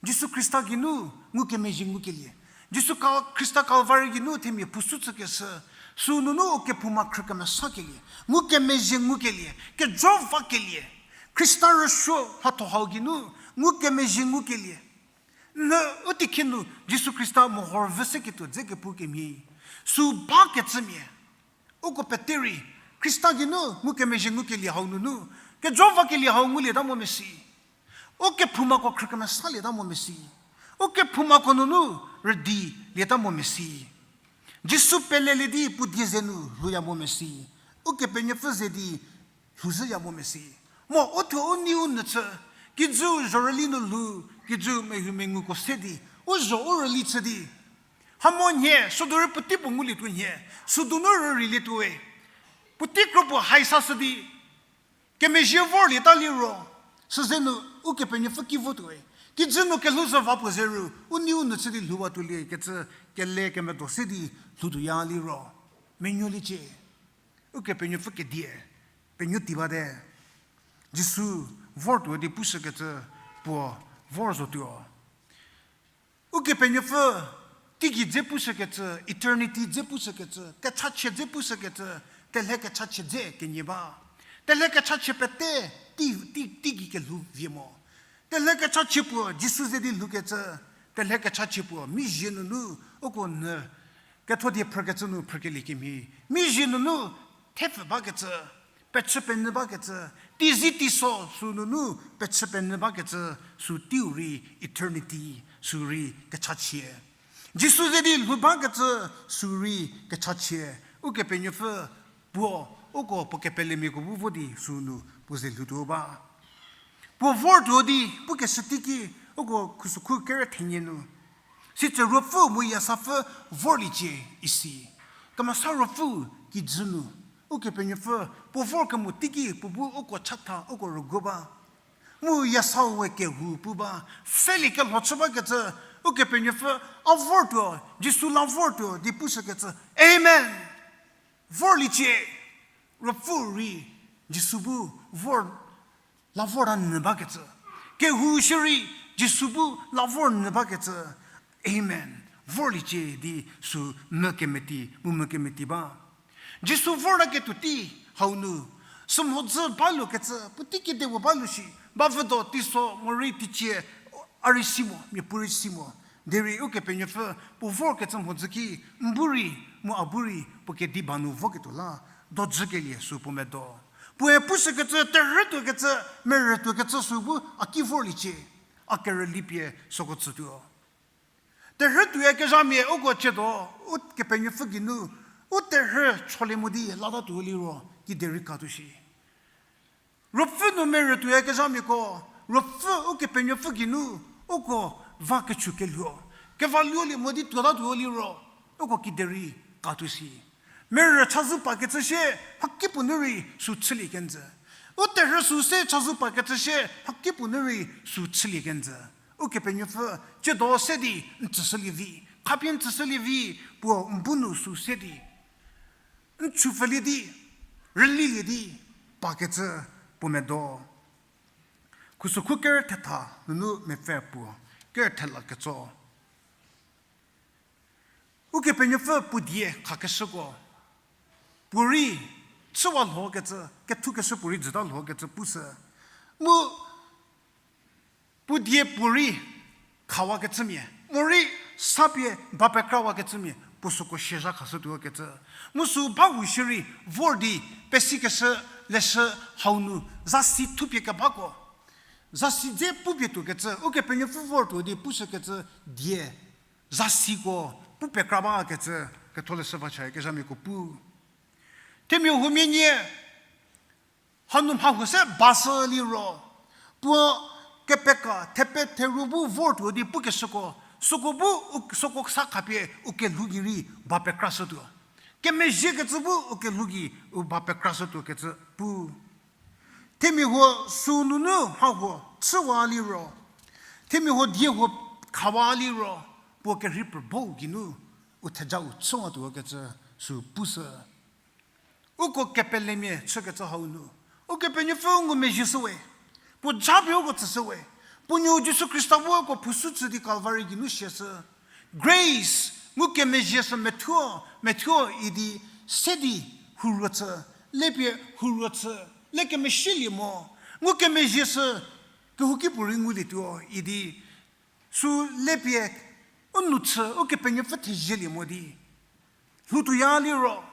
Jisu Khrista geinu ngukemezhie ngukelie, Jisu Kha-, Khrista Kalvari geinu themia pusu chükeshü, sü nunu u kephouma khrü kemesakelie, ngukemezhie ngukelie, kejo vakelie, Khrista rüsuo mhatho hau geinu ngukemezhie ngukelie. N, u teikhie nu Jisu Khrista mehor vü seketuo dze kepu kemhie, sü bakecümia. Uko pete rei, Khrista geinu ngukemezhie ngukelie hau nunu, kejo vakelie hau ngulieta mo mesi. U kephoumako khrü kemesalieta mo mesi. U kephoumako nunu rüdilieta mo mesi. Jisu pelelie di puo die ze nu lhouya mo mesi. Ukepenuopfü ze di lhouzhüya mo mesi. Mo u thuo u nei u nyü chü, kijüu zhorüli nu lhou, kijüu mehoumenguko se di, u zho u rüli chü di, ha mo nhie, südu rei puotei puo ngulietuo nhie, südu nu rüreilietuo we. Puotei kro puo haisa shü di, kemezhie vorlieta liro, süze nu Ukepenuopfü ki votuo we. Kijü nu kelhouzhü va puo ze ru, u nei u nyü chü di lhouwatuolie kecü, kele kemedo se di lhoutuoya liro, menuoliecie. Ukepenuopfü kedie, penuo tei bate. Jisu vortuo di pushükecü puo vor zotuo. Ukepenuopfü teigei dze pushükecü, eternity dze pushükecü, kechachie dze pushükecü, telhe kechachie dze kenie ba. Telhe kechachie pete tei, tei, teigei kelhou vie mo. Telhe kechachie puo Jisu ze di lhoukecü, telhe kechachie puo mizhie nunu uko nyü ketho die phrükecü nu phrükeliekemhie, mizhie nunu thepfü bakecü, pechü penyü bakecü, teizi teiso sü nunu pechü penyü bakecü, sü teiu rei eternity, sü rei kechachie. Jisu ze di lhou bakecü, sü rei kechachie. Ukepenuopfü puo, uko puo kepelemiako bu vo di sü nu puo ze lhoutuo ba. Puo vortuo di pukeshü teiki, uko khusokhu kerü thenie nu, sitse Ruopfü mu Yiasapfü vorliecie isi. Kemesa Ruopfü kijü nu, Ukepenuopfü puo vor kemo teiki puo bu uko chatha uko rüguo ba. Mu Yiasau we kehou pu ba, pfhülie kelho chü bakecü, Ukepenuopfü a vortuo, Jisu la vortuo di pushükecü. Amen. Vorliecie, Ruopfü rei Jisu bu vor, la vorta nyü bakecü. Kehou shierei Jisu bu la vor nyü bakecü. Amen. Vorliecie di sü mü kemeti, mu mü kemeti ba. Jisu vortaketuo tei hau nu, sümhodzü balukecü, puotei kedipuo balu shi, bavüdo teiso morei teicie a rei si mo, miapuorei si mo. Derei Ukepenuopfü puo vorkecü mhodzü ki, n bu rei, mu a bu rei, puo kediba nu voketuo la, dojükelie sü puo medo. Puoe pushükecü, terhütuokecü, merütuokecü sü bu a ki vorliecie, a kerüli pie süko tsütuo. Terhütuoyakezhamia uko tsiedo, Ukepenuopfü geinu, u terhü cholie mo di latatuo liro, kiderei katuo shi. Ruopfü nu merütuoyakezhamiako, Ruopfü Ukepenuopfü geinu, uko va kechu kelhuo. Kevaluolie mo di tuotatuo liro, uko kiderei katuo shi. Merü chazou pakecü sie, mhakipuo nu rei sü chülie kenjü. U terhü sü se chazou pakecü sie, mhakipuo nu rei sü chülie kenjü. Ukepenuopfü, tsiedo se di n tsüshülie vi, khapie n tsüshülie vi, puo n bu nu sü se di n chupfülie di, rülilie di, pakecü puo medo. Khusokhu ker thetha nunu mepfü puo ker thela ketso. Ukepenuopfü puo die khakeshüko, puorei chüwa lhokecü, kethukeshü puorei jüta lhokecü pushü. Mu puo die puorei khawakecümia, morei sa pie ba pekrawakecümia, puo süko siezha khashütuokecü. Mu sü ba hu shierei vor di pesikeshü leshü hau nu zasi thupie kebako. Zasi dze pupie tuokecü, Ukepenuopfü vortuo di pushükecü die, zasiko pu pekra bakecü, ketholeshü vacha kezhamiako pu. Themia huomia nie, hanu mha hu se bashü liro, puo kepeka, thepe theru bu vortuo di pukeshüko, süko bu u-, süko sa khapie u kelhou gei rei ba pekrashütuo. Kemezhiekecü bu u kelhou gei u ba pekrashütuokecü pu. Themia huo sü nunu mha huo chüwa liro, themia huo die huo khawa liro, puo kerhei prebou geinu u thejau chüwatuokecü sü pushü. Uko kepelemia chükecü hau nu, Ukepenuopfü ngumezhie shüwe, puo japie uko tsüshüwe, puo nuo Jisu Khrista bu uko phushü chü di Calvary geinu siashü. Grace, ngukemezhie sü methuo, methuo idi se di huruo chü, lepie huruo chü, le kemesielie mo, ngukemezhie sü kehouki puorei ngulietuo idi, sü lepie u nou chü Ukepenuopfü thezielie mo di lhoutuoya liro,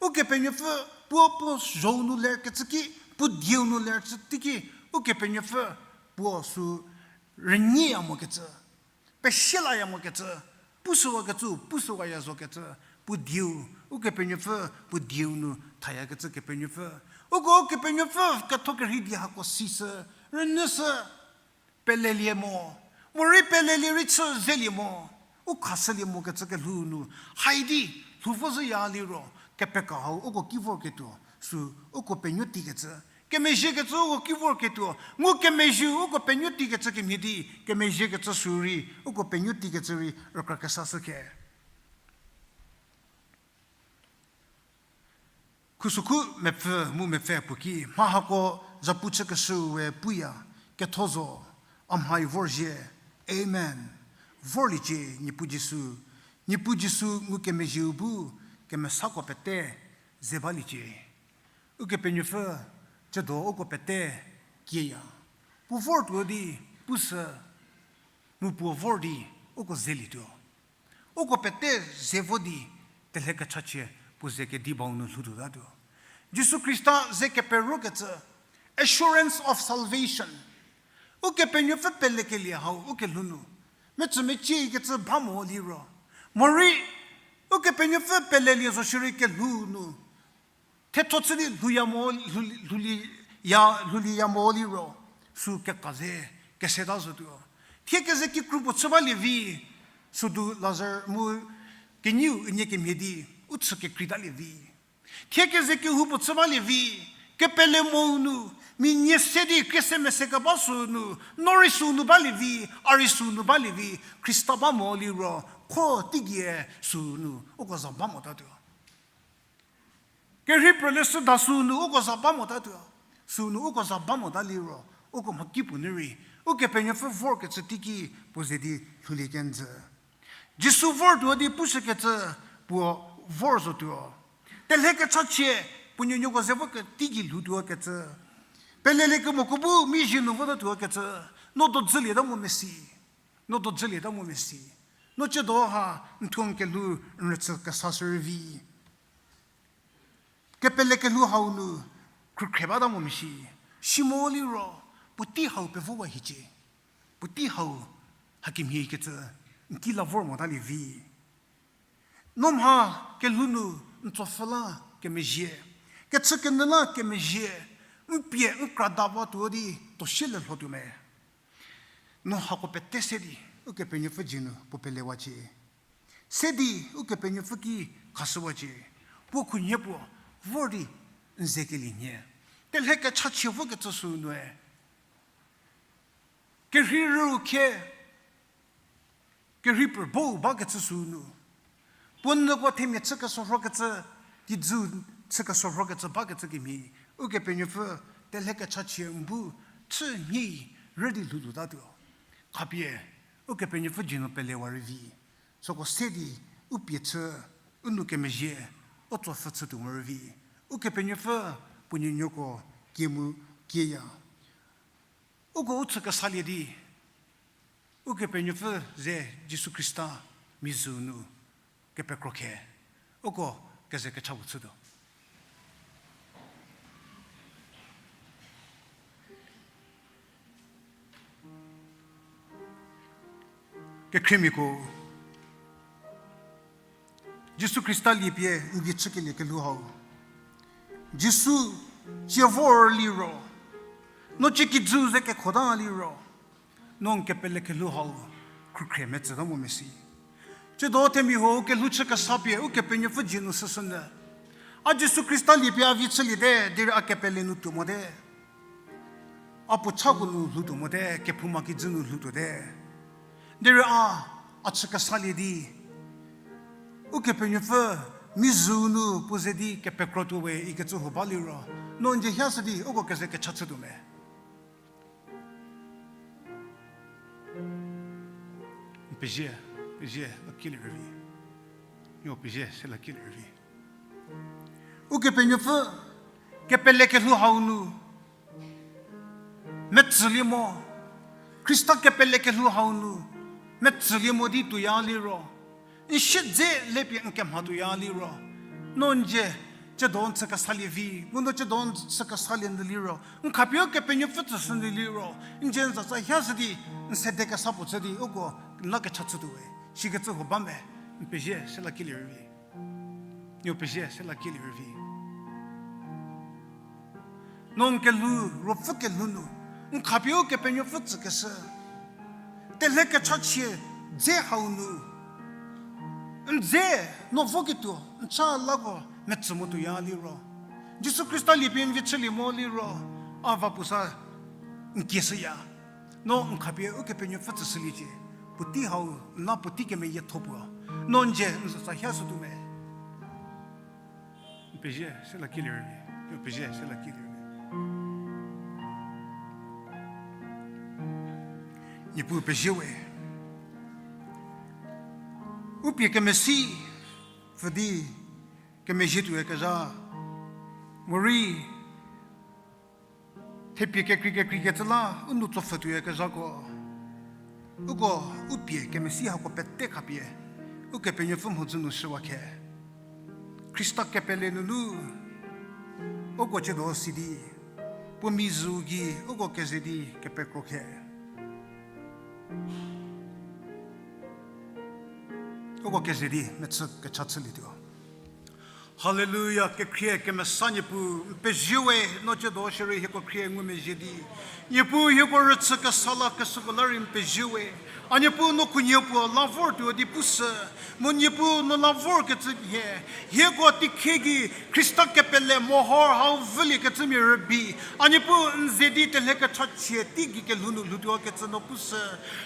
Ukepenuopfü puo puo zhou nu lerkecü ki, puo dieu nu lerkecü teiki, Ukepenuopfü puo sü rünyieya mokecü, pesielaya mokecü, pushüwakecü, pushüwaya zokecü, puo dieu, Ukepenuopfü puo dieu nu thayakecü Kepenuopfü. Uko Ukepenuopfü ketho kerhei di hako sishü, rünyüshü, pelelie mo, morei pelelie rei chü zelie mo, u khashülie mokecü kelhou nu, haidi, lhou vo zhüya liro, kepeka hau uko ki vorketuo, sü uko penuo teikecü, kemezhiekecü uko ki vorketuo, ngukemezhieu uko penuo teikecü kemhie di, kemezhiekecü sü rei, uko penuo teikecü rei rükra kesa shükhe. Khusokhu mepfü mu mepfü puo ki, mha hako zapu chükeshüu we puya, ketho zo, a mhai vorzhie, Amen. Vorliecie, Niepuu Jisu, Niepuu Jisu ngukemezhieu bu, kemesako pete, ze baliecie. Ukepenuopfü, tsiedo uko pete, kieya. Puo vortuo di, pushü, mu puo vor di, uko zelietuo. Uko pete ze vo di, telhe kechachie puo ze kedi bau nu lhoutuotatuo. Jisu Khrista ze keperokecü, assurance of salvation. Ukepenuopfü pelekelie hau ukelhou nu, metsümeciekecü ba mo liro, morei Ukepenuopfü pelelie zo shierei kelhou nu, thetho chü di lhouya mo, lhou-, lhouliya, lhouliya mo liro, sü keka ze, keseta zotuo. Thie keze kikru puo chü balie vi, südu Lazar mu kenieu unie kemhie di, u chü kekreitalie vi. Thie keze kehou puo chü balie vi, kepele mo nu, mia nie se di krie se mese keba sü nu, no rei sü nu balie vi, a rei sü nu balie vi, Khrista ba mo liro, kho teigie sü nu, uko za ba motatuo. Kerhei pfü le süda sünu uko za ba motatuo. Sünu uko za ba mota liro, uko mhakipuo nu rei, Ukepenuopfü vorkecü teiki puo ze di lhoulie kenjü. Jisu vortuo di pushükecü puo vor zotuo. Telhe kechachie puo nuonuoko ze vo ke teiki lhoutuo kecü. Peleliekemoko bu mizhie nu votatuo kecü. No dojülieta mo mesi. No dojülieta mo mesi. No ciedo ha n thuo n kelhou n rüchü kesa shürei vi. Kepele kelhou hau nu khrükhre bata mo mesi. Simo liro, puotei hau pevowa hiecie. Puotei hau hakemhie kecü n ki la vor motalie vi. No mha kelhou nu n tsopfhü la kemezhie, kechükenyü la kemezhie, n pie n kra da vatuo di toshie le lhotuo me. No hako pete se di Ukepenuopfü dzie nu puo pelewacie. Se di Ukepenuopfü ki khashüwacie. Puo khunhie puo vor di n ze kelie nhie. Telhe kechachie vokecü süu nue. Kerhei rüu khie, kerhei pfü bou bakecü süu nu. Puo nyüko themia chü kesorhokecü, kijü chü kesorhokecü bakecü kemhie. Ukepenuopfü telhe kechachie n bu chü nhie rü di lhoutuotatuo. Khapie, Ukepenuopfü dzie nu pelewa rei vi. Süko se di u pie chü, u nou kemezhie, u tsopfhü chütuo mo rei vi. Ukepenuopfü puo nuonuoko kie mu kieya. Uko u chü kesalie di, Ukepenuopfü ze Jisu Khrista mizhü nu kepekro khe, uko keze kecha puo chütuo. Kekhriemiako, Jisu Khrista liepie n vie chükelie kelhou hau. Jisu cie vor liro, no cie kijü ze kekhota liro, no n kepele kelhou hau khrükhrie metsüta mo mesi. Tsiedo themia huo u kelhou chü kesa pie Ukepenuopfü dzie nu süsünyü. A Jisu Khrista liepie a vie chüliete, derei a kepele nu tuo mote. A puo chako nu lhoutuo mote, kephouma kijü nu lhoutuote. Derei a, a chü kesalie di, Ukepenuopfü mizhü nu puo ze di kepekrotuo we ikecü huo ba liro, no n dzie hia shü di uko keze kecha chütuo me. N pezie, pezie, la kilie rüvi. N pezie, se la kilie rüvi. Ukepenuopfü kepele kelhou hau nu metsülie mo, Khrista kepele kelhou hau nu metsülie mo di tuoya liro, n siedze lepie n kemha tuoya liro, no n dzie tsiedo n chü kesalie vi, mu no tsiedo n chü kesalie nyü liro, n khapie Ukepenuopfü tsüshü nyü liro, n dzie n zatsa hia shü di, n sede kesa puo chü di uko n la kecha chütuo we. Sikecü huo ba me, n pezie se la kilie rüvi. N pezie se la kilie rüvi. No n kelhou, ruopfü kelhou nu, n khapie Ukepenuopfü tsükeshü telhe kechachie dze hau nu, n dze no voketuo n cha lako metsü mo tuoya liro, Jisu Khrista liepie n vie chülie mo liro, a va puo sa n kieshüya. No n khapie Ukepenuopfü tsüshüliecie. Puotei hau n la puotei kemeyietho puo, no n dzie n zatsa hia shütuo me. N pezie se la kilie rüvi. N pezie se la kilie rüvi. Niepuu pezie we. U pie kemesi pfü di kemezhie tuoyakezha, morei thepie kekrei kekreikecü la u nou tsopfhü tuoyakezhako, uko u pie kemesi hako pete khapie Ukepenuopfü mhodzü nu shüwa khe. Khrista kepele nunu uko tsiedo si di, puo mizhü gei uko keze di kepekro khe. Uko keze di mechü kecha chülietuo. Haleluya, kekhrie kemesa Niepuu, n pezie we, no tsiedo shierei hieko khrie ngumezhie di, Niepuu hieko rüchü kesa la keshüko la rei n pezie we. A Niepuu no khunhie puo la vortuo di pushü, mu Niepuu no la vorkecü nhie, hieko teikhie gei Khrista kepele mohor hau vüliekecümia rübei, a Niepuu n ze di telhe kechachie teigei kelhou nu lhoutuokecü no pushü.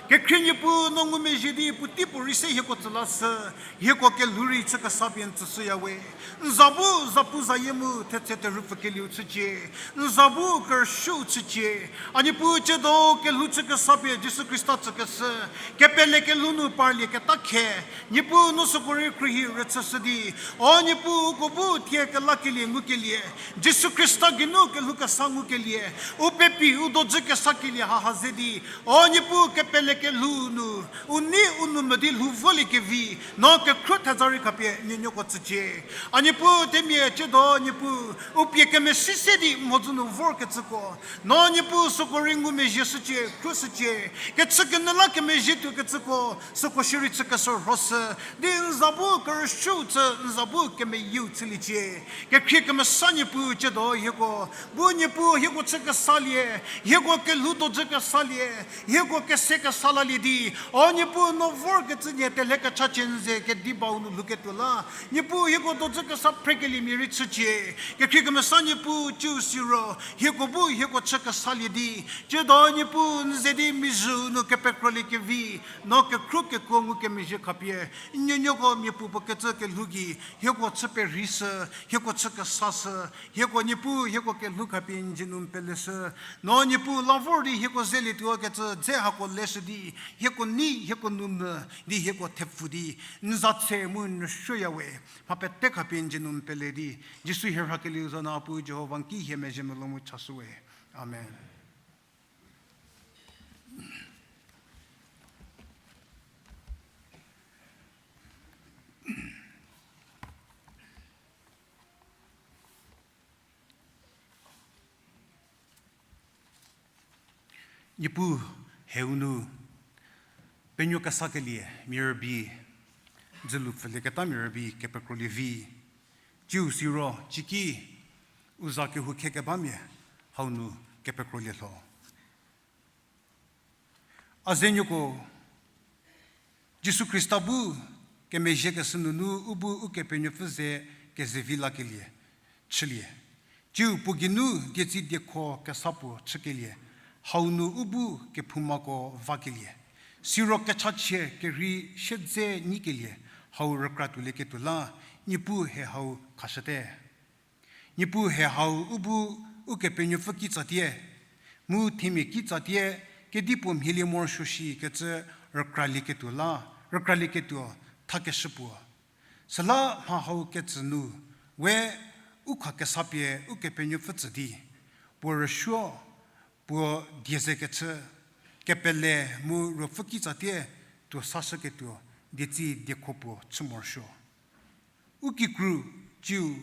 Kekhrie Niepuu no ngumezhie di puotei puorei se hieko tsü lashü, hieko kelhou rei chü kesa pie n tsüshüya we. N za bu zapuzayie mu thetse terhü pfükelieu chücie. N za bu kerüshüu chücie. A Niepuu, tsiedo kelhou chü kesa pie Jisu Khrista tsükeshü, kepele kelhou nu parlieketa khe, Niepuu, no süko rei khruohi rüchüshü di, o Niepuu, uko bu thie kelakelie ngukelie, Jisu Khrista geinu kelhou kesa ngukelie, u pepi u dojü kesakelie haha ze di, o Niepuu, kepele kelhou nu u nei u nou medi lhou voliekevi, no kekhruo theza rei khapie nuonuoko tsücie. A Niepuu, themia tsiedo Niepuu, u pie kemesi se di mhodzü nu vorkecüko, no Niepuu süko rei ngumezhie shücie, khruoshücie. Kechükenyü la kemezhie tuokecüko süko shierei chü keshürhoshü di, n za bu kerüshüu chü, n za bu kemeyieu chüliecie. Kekhrie kemesa Niepuu, tsiedo hieko bu Niepuu hieko chü kesalie, hieko kelhou dojü kesalie, hieko kese kesa lalie di, o Niepuu, no vorkecü nie telhe kechachie n ze kedi bau nu lhouketuo la, Niepuu, hieko dojü kesa phrekeliemia rei chücie. Kekhrie kemesa Niepuu, tsiu siro hieko bu hieko chü kesalie di, tsiedo Niepuu, n ze di mizhüu nu kepekroliekevi, no kekhruo kekuo ngukemezhie khapie, n nuonuoko miapuo puo kecü kelhou gei hieko chü perheishü, hieko chü kesashü, hieko Niepuu, hieko kelhou khapie n dzie nu n peleshü, no Niepuu, la vor di hieko zelietuo kecü dze hako leshü di, hieko nei hieko nou mü di hieko thepfu di, n za tse mu n rüsuoyawe. Mha pete khapie n dzie nu n pele di, Jisu hie rhakelieu za nu a Puu Jihova n ki hie mezhie melou mu chashüwe. Amen. Niepuu, heu nu penuo kesakelie mia rübei, dzülu pfülieketamia rübei kepekrolie vi. Tsiu siro ciki u za kehou khekebamia hau nu kepekrolie lho. A zenuoko, Jisu Khrista bu kemezhiekeshü nunu u bu Ukepenuopfü ze kezevi lakelie chülie. Tsiu puo geinu dietsi diekho kesa puo chükelie, hau nu u bu kephoumako vakelie, siro kechachie kerhei siedze nyikelie hau rükra tuolieketuo la, Niepuu he hau khashüte. Niepuu he hau u bu Ukepenuopfü kitsatie, mu themia kitsatie, kedipuo mhielie morosuo shikecü rükralieketuo la, rükralieketuo thakeshü puo. Süla mha hau ketsü nu, we u khakesa pie Ukepenuopfü tsü di, puo rüsuo, puo die ze kechü, kepele mu ruopfü kitsatie tuo sashüketuo dietsi diekho puo chü morosuo. U kikru, tsiu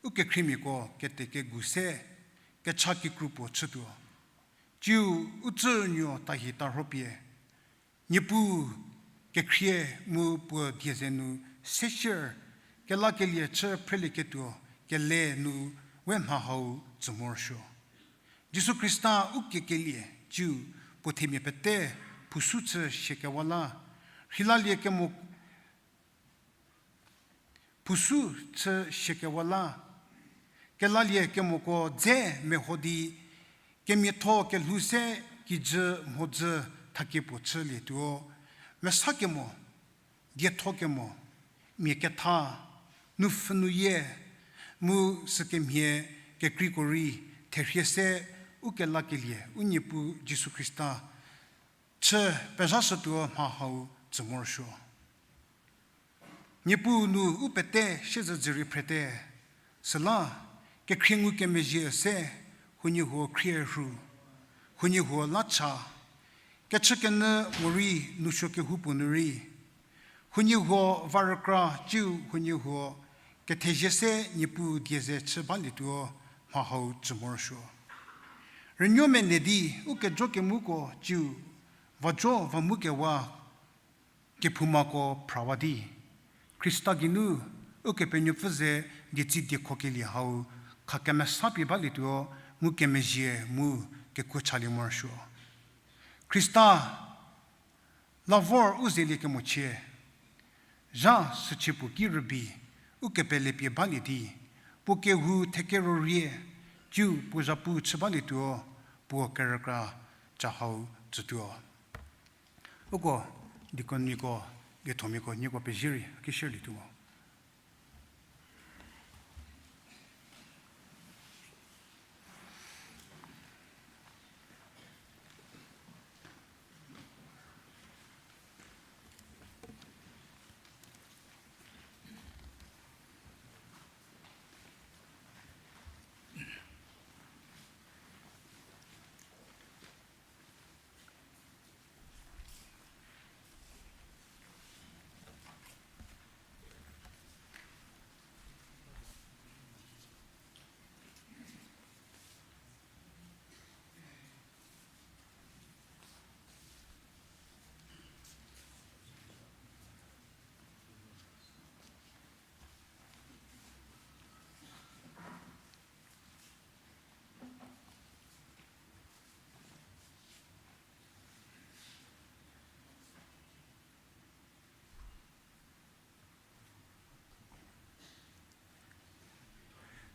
u kekhriemiako kete kegu se, kecha kikru puo chütuo. Tsiu u tsünuo tahi tarho pie, Niepuu kekhrie mu puo die ze nu sesier, kelakelie chü phrelieketuo kele nu we mha hau tsü morosuo. Jisu Khrista u kekelie tsiu puo themia pete phusu chü siekewa la, rheilalie kemo, phusu chü siekewa la, kelalie kemoko dze meho di, kemiatho kelhou se kijü mhodzü thakie puo chülietuo, mesa kemo, dietho kemo, mia ketha, nupfhü nuyie, mu sükemhie kekreiko rei therhie se u kelakelie u Niepuu Jisu Khrista chü pezhashütuo mha hau tsü morosuo. Niepuu nu u pete siezedzü rei phrete, süla kekhrie ngukemezhie se, huoniehuo khrie rhu, huoniehuo la cha, kechükenyü morei nousuo kehoupuo nu rei, huoniehuo va rükra tsiu huoniehuo kethezie se Niepuu die ze chü balietuo mha hau tsü morosuo. Rünuomene di u kejo kemuko tsiu vajo va mu kewa kephoumako phrawa di, Khrista geinu Ukepenuopfü ze dietsi diekhokelie hau kha kemesa pie balietuo ngukemezhie mu kekuo chalie morosuo. Khrista la vor u zelie kemochie, zha süchie puo ki rübei u kepele pie balie di, puo kehou thekero rie, tsiu puo zhapu chü balietuo, puo kerükra cha hau tsütuo. Uko deaconmiako, liethomiako, nieko pezie rei a ki share lietuo mo.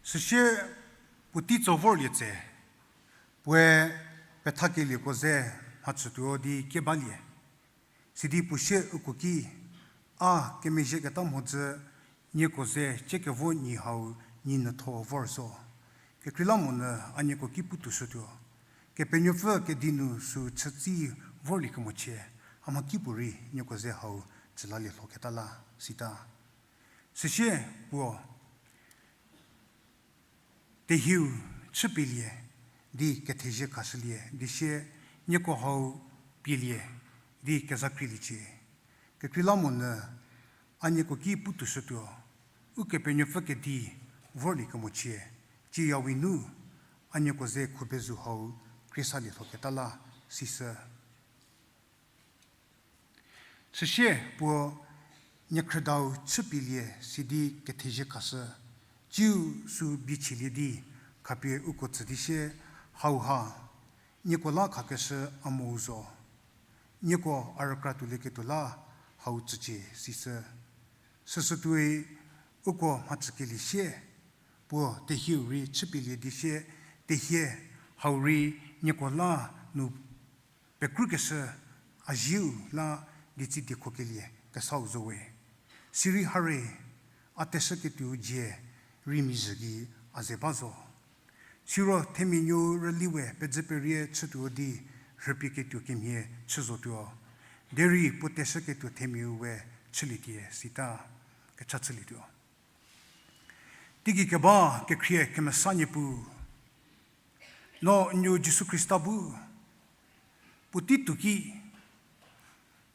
Süsie puotei tso vorlie tse, puoe pethakelieko ze mhachütuo di kie balie. Sidi puo sie uko ki, a kemezhieketa mhodzü nieko ze ciekevo nyi hau nyi nyütho vor zo. Kekreilamonyü a nieko ki putuoshütuo. Kepenuopfü kedi nu sü chütsi vorlie kemochie, a mhakipuorei nieko ze hau tsülalie lhoketa la, sita. Süsie puo tehieu chüpielie di kethezie khashülie di sie nieko hau pielie di kezakrieliecie. Kekreilamonyü a nieko ki putuoshütuo, Ukepenuopfü kedi vorlie kemochie, ciyawi nu a nieko ze khubezu hau krie salie lhoketa la, sisü. Süsie puo niekhrüdau chüpielie sidi kethezie khashü, ciu sü biechielie di khapie uko tsü di sie, hauha nieko la khakeshü a mou zo. Nieko a rükra tuolieketuo la hau tsücie, sisü. Süsütuoi uko mhachükelie sie, puo tehieu rei chüpielie di sie, tehie hau rei nieko la nu pekrükeshü a zieu la di tsi diekhokelie kesau zo we. Sirei hare, a teshüketuo dzie rei mizhü gei a ze ba zo. Siro themia nuou rüli we pedzü perie chütuo di rhüpieketuo kemhie chü zotuo. Derei puo teshüketuo themiau we chülietie, sita. Kecha chülietuo. Teigei keba kekhrie kemesa Niepuu, no n nuo Jisu Khrista bu puotei tuo ki,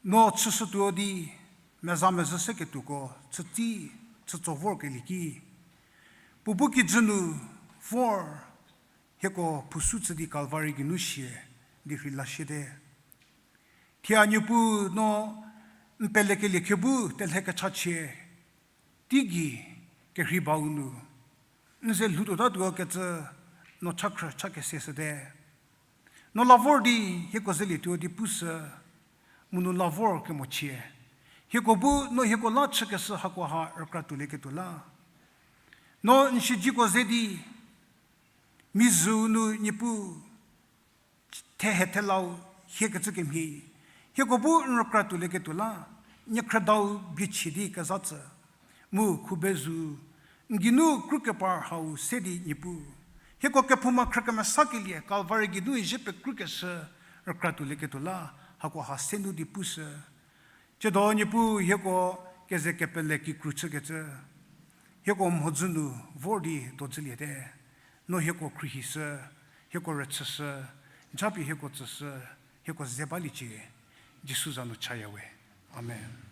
no chüshütuo di meza mezhü seketuoko chütsi chütso vorkelie ki, puo bu kijü nu vor hieko phusu chü di Kalvari geinu sie di rheilasiete. Thie a Niepuu no n pelekelie khe bu telhe kechachie, teigei kerhei bau nu n ze lhoutuotatuo kecü no chakhrü cha kese shüte. No la vor di hieko zelietuo di pushü, mu no la vor kemochie, hieko bu no hieko la chükeshü hakoha rükra tuolieketuo la, no n siedziko ze di mizhüu nu Niepuu thehe thelau hiekecü kemhie, hieko bu n rükra tuolieketuo la, niekhrüdau biechie di keza tsü, mu khubezu n geinu krükepar hau se di Niepuu, hieko kephouma khrü kemesakelie Kalvari geinu zhie pekrükeshü rükra tuolieketuo la, hakoha se nu di pushü. Tsiedo Niepuu hieko keze kepele kikru chükecü, hieko mhodzü nu vor di dozüliete. No hieko khruohishü, hieko rüchüshü, japie hieko tsüshü, hieko ze baliecie. Jisu za nu chaya we. Amen.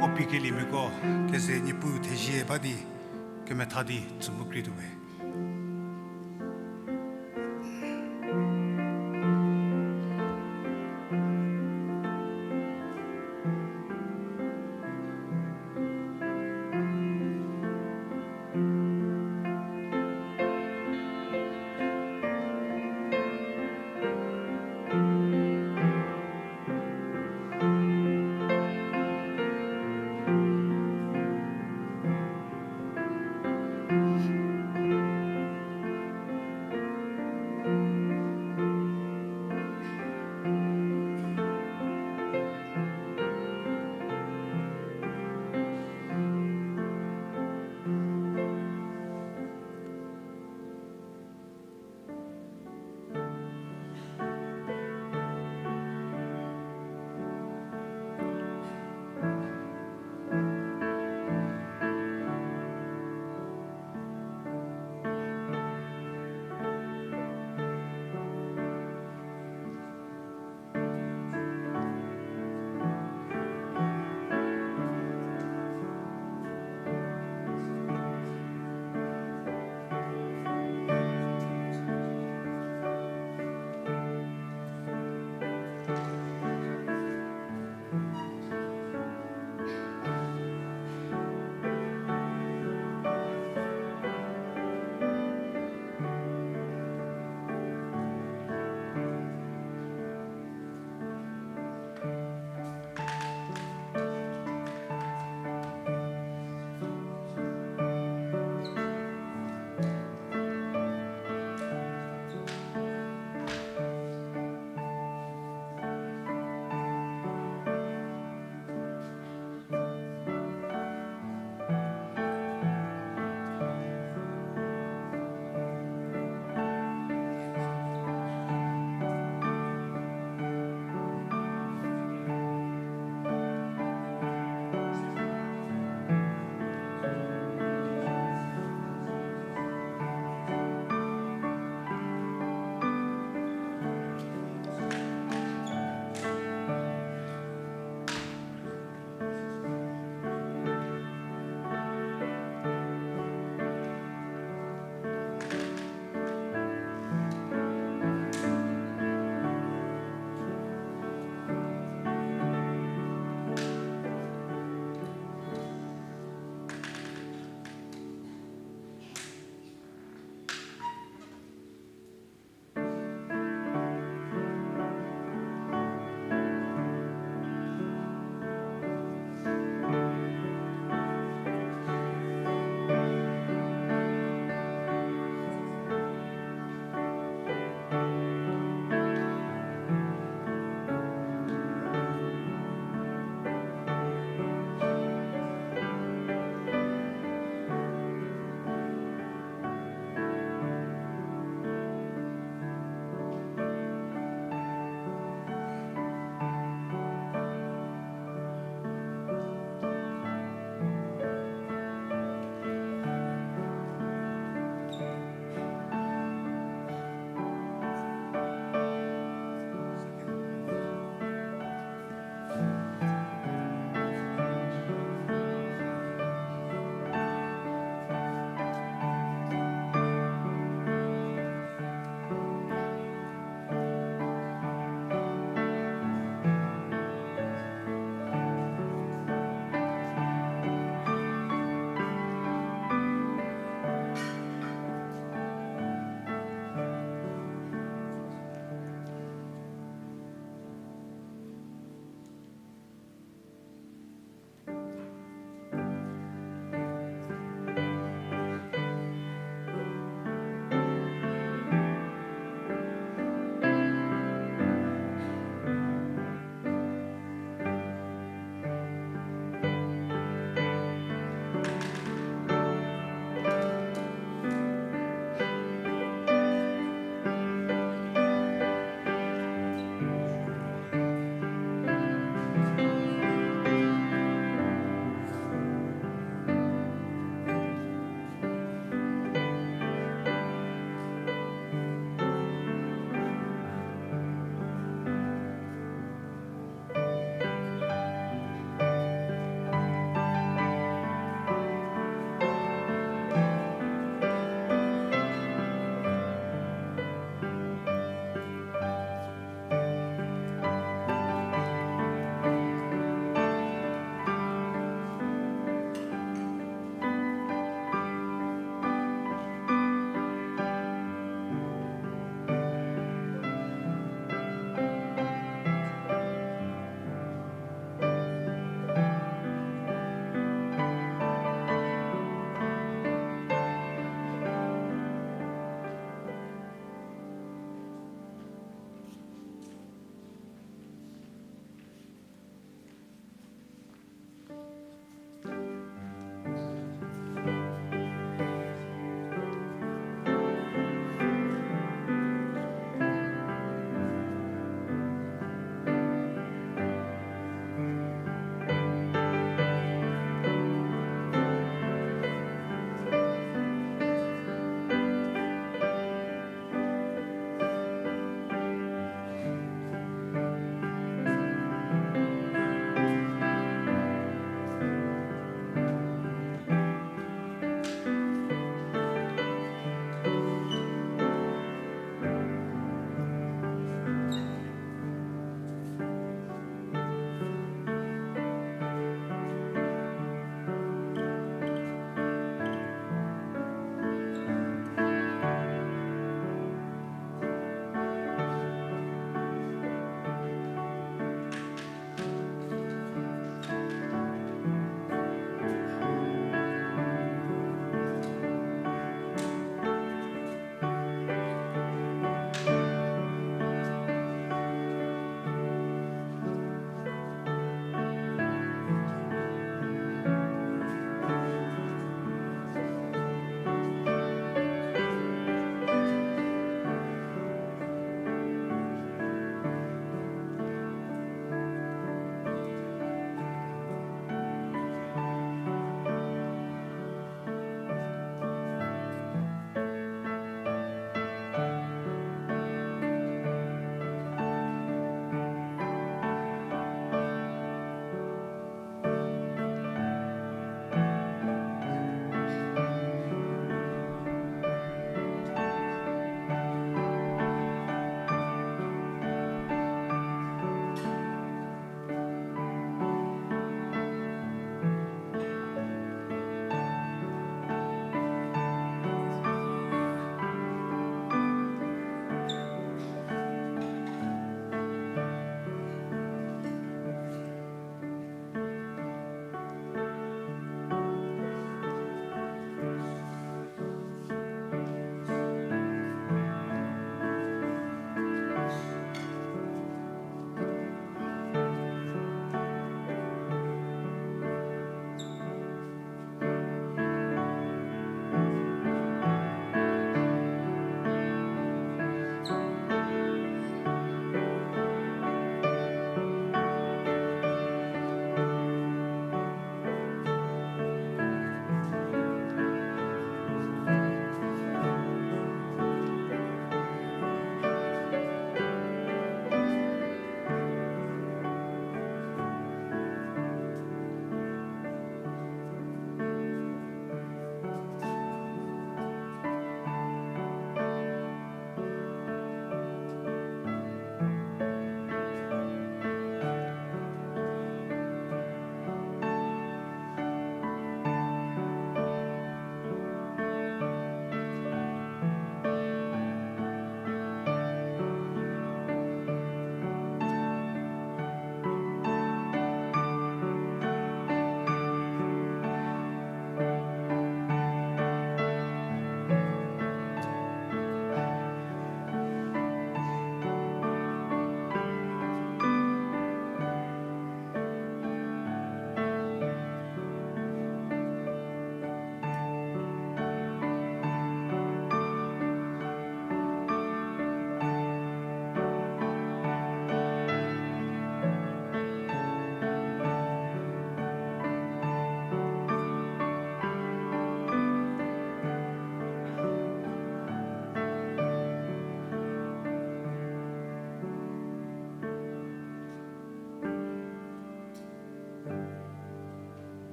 Mo pikeliemiako keze Niepuu thezie ba di kemetha di tsü mu krei tuo we.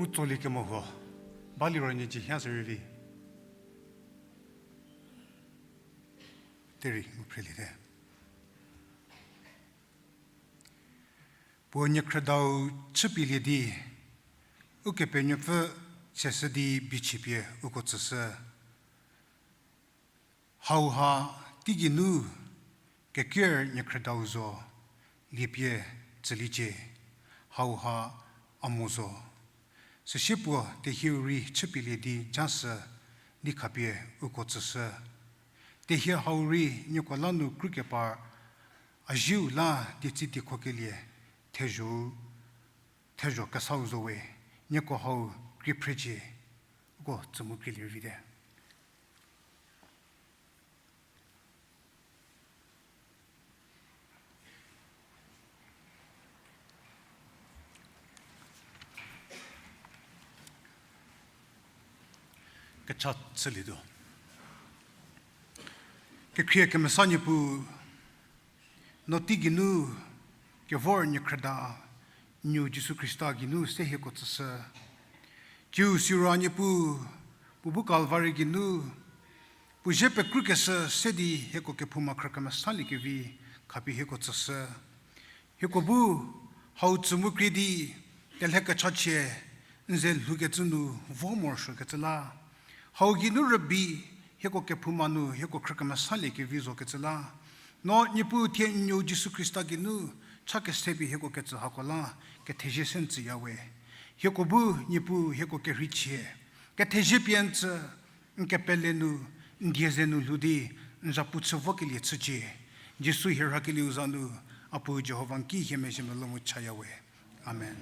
U tsoli kemo huo, baliro nie ji hia sü rei vi. Terei, u phreliete. Puo niekhrüdau chüpielie di, Ukepenuopfü seshü di bichipie uko tsüshü. Hauha teigeinu keker niekhrüdau zo, liepie tsüliecie, hauha a mo zo. Süsie puo tehieu rei chüpielie di jashü di khapie uko tsüshü. Tehie hau rei nieko la nu krükepar a zieu la dietsi diekhokelie thezho, thezho kesau zo we, nieko hau krie phrecie, uko tsü mu krielie vite. Kecha chülietuo. Kekhrie kemesa Niepuu, no teigeinu kevor niekhrüda, Nuou Jisu Khrista geinu se hieko tsüshü. Tsiu siro a Niepuu, puo bu Kalvari geinu puo zie pekrükeshü se di hieko kephouma khrü kemesaliekevi khapie hieko tsüshü. Hieko bu hau tsü mu krie di telhe kechachie n ze lhoukecü nu vo morosuokecü la, hau geinu rübei hieko kephouma nu hieko khrü kemesaliekevi zokecü la, no Niepuu thie n Nuou Jisu Khrista geinu cha kesepie hieko ketsü hako la kethezie se n tsüya we. Hieko bu Niepuu hieko kerheichie kethezie pie n tsü, n kepele nu, n die ze nu lhou di n zapu chü vokelie chücie. Jisu hie rhakelieu za nu, a Puo Jihova n ki hie mezhie melou mu chaya we. Amen.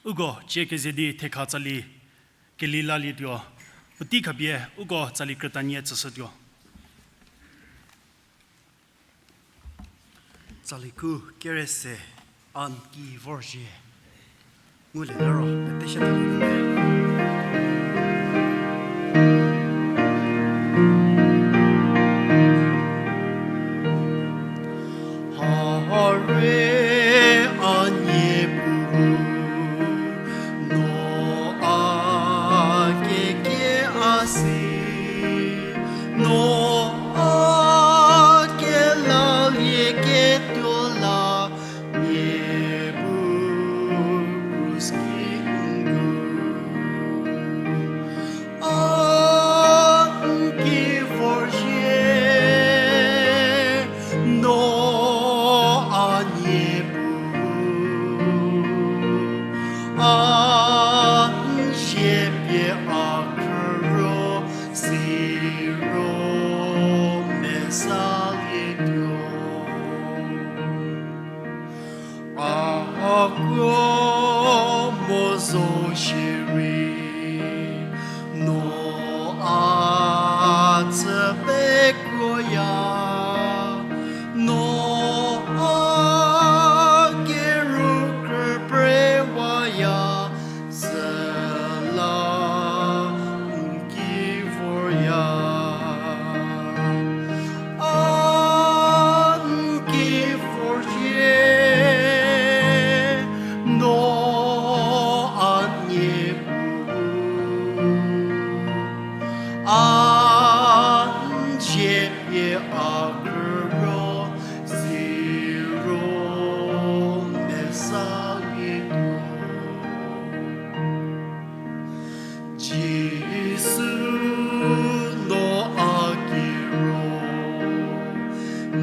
Uko cie keze di thekha tsali keli lalietuo, puotei khapie uko tsali krütanie tsüshütuo. Tsali khu kerese, a n ki vorzhie. Ngulie liro pete shie thalie. Hare a Niepuu, no a kekie a si, no a kelalieketuo la, Niepuu krus ki n gu. A n ki vorzhie, no a Niepuu, a n zie pie a khrüro, siro mesalietuo. A kuo mo zo shierei, no a tsü pekuoya, no a keru khrüprewaya, süla n ki vorya. A n ki vorzhie, no a Niepuu, a n zie pie a khrüro, siro mesalietuo. Jisu, no a kiro, n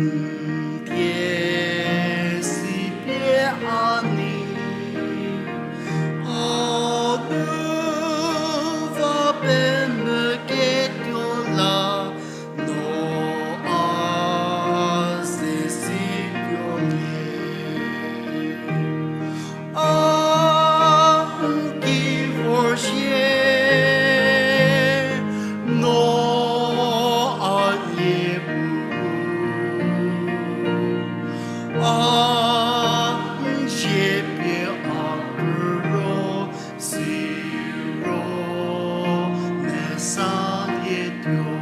Salietuo.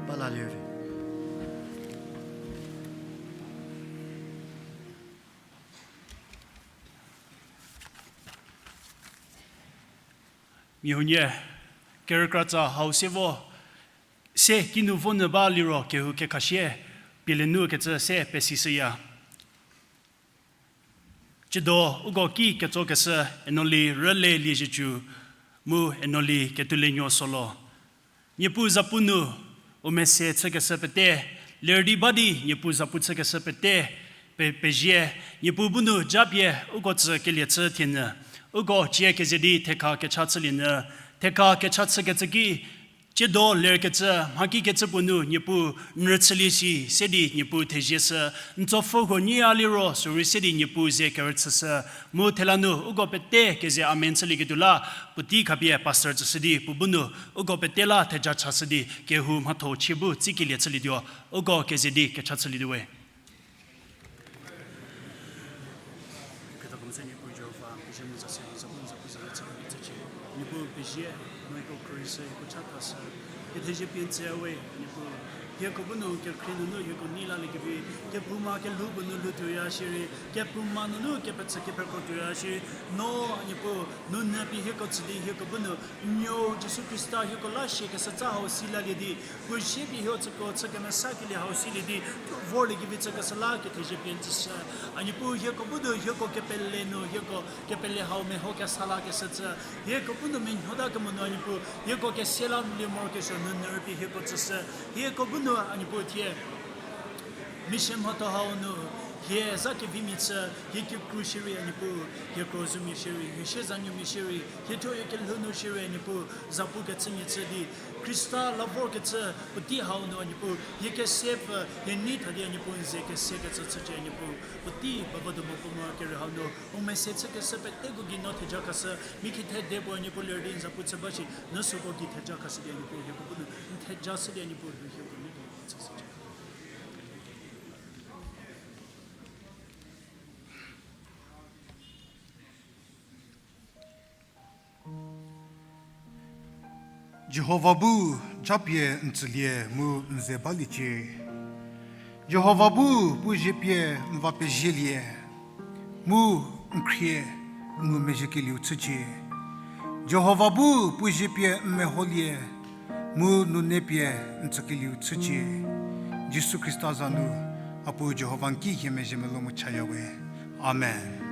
Ba la lieve. Mia huonie, kerükratsa hau se vo, se kinu vo nyü ba liro kehou kekhashie, pielienu kecü se pesishüya. Tsiedo uko ki ketsokeshü Enoli Rüle Liezietsu mu Enoli Ketulenuo Solo. Niepuu zapu nu u mese chükeshü pete, ler di ba di Niepuu zapu chükeshü pete, pe-, pezie, Niepuu bu nu japie uko tsü kelie chü thienyü, uko cie keze di thekha kecha chülienyü, thekha kecha chükecü ki, tsiedo lerkecü, mhakikecü puo nu Niepuu n rüchülie shi, se di Niepuu thezie shü, n tsopfü huo nyi a liro, sürei se di Niepuu ze kerüchüshü, mu thela nu uko pete keze amen chülieketuo la, puotei khapie pastor tsüshü di, puo bu nu uko pete la theja chashü di, kehou mhatho chie bu tsikelie chülietuo, uko keze di kecha chülietuo we. Khrietakemese Niepuu Jihova, pezie mu za se, za bu n za pu za le chü di tsücie. Niepuu pezie, no hieko khruohishü, hieko chathashü. Kethezie pie n tsü we, Niepuu. Hieko bu nu kekhrie nunu hieko nei laliekevi, kephouma kelhou bu nu lhou tuoya shierei, kephouma nunu kepechü kepekro tuoya shierei, no, Niepuu, nounyü pie hieko tsü di hieko bu nu, Nuou Jisu Khrista hieko la shie keshü tsa hau si lalie di, puo zie pie hieko tsüko chü kemesa kelie hau silie di, vorliekevi chükeshü la kethezie pie n tsüshü. A Niepuu hieko bu nu hieko kepele nu, hieko kepele hau meho kesa lakeshü tsü, hieko bu nu menuota kemo nu a Niepuu, hieko kese la lie morokesuo nu nurü pie hieko tsüshü. Hieko bu nu a Niepuu thie mission mhatho hau nu, hie za kevimia chü, hie kikru shierei a Niepuu, hie krozumia shierei, hie siezanuomia shierei, hie thuo hie kelhou nu shierei a Niepuu, zapu kechümia chü di, Khrista la vorkecü puotei hau nu a Niepuu, hie kese pfü, hie nei tha di a Niepuu, n ze kese kecü chücie a Niepuu, puotei bavü do mo puo mo kere hau nu, u mese chükeshü peteko gei no theja khashü, mi ki thede puo a Niepuu ler di n zapu chü ba shi, no süko gei theja khashü di a Niepuu, hieko bu nu n theja shü di a Niepuu, hieko nei di chüshücie. Jihova bu japie n tsülie mu n ze baliecie. Jihova bu puo zie pie n va pezielie, mu n khrie n ngumezhiekelieu chücie. Jihova bu puo zie pie n meholie, mu nune pie n tsükelieu chücie. Jisu Khrista za nu, a Puo Jihova n ki hie mezhie melou mu chaya we. Amen.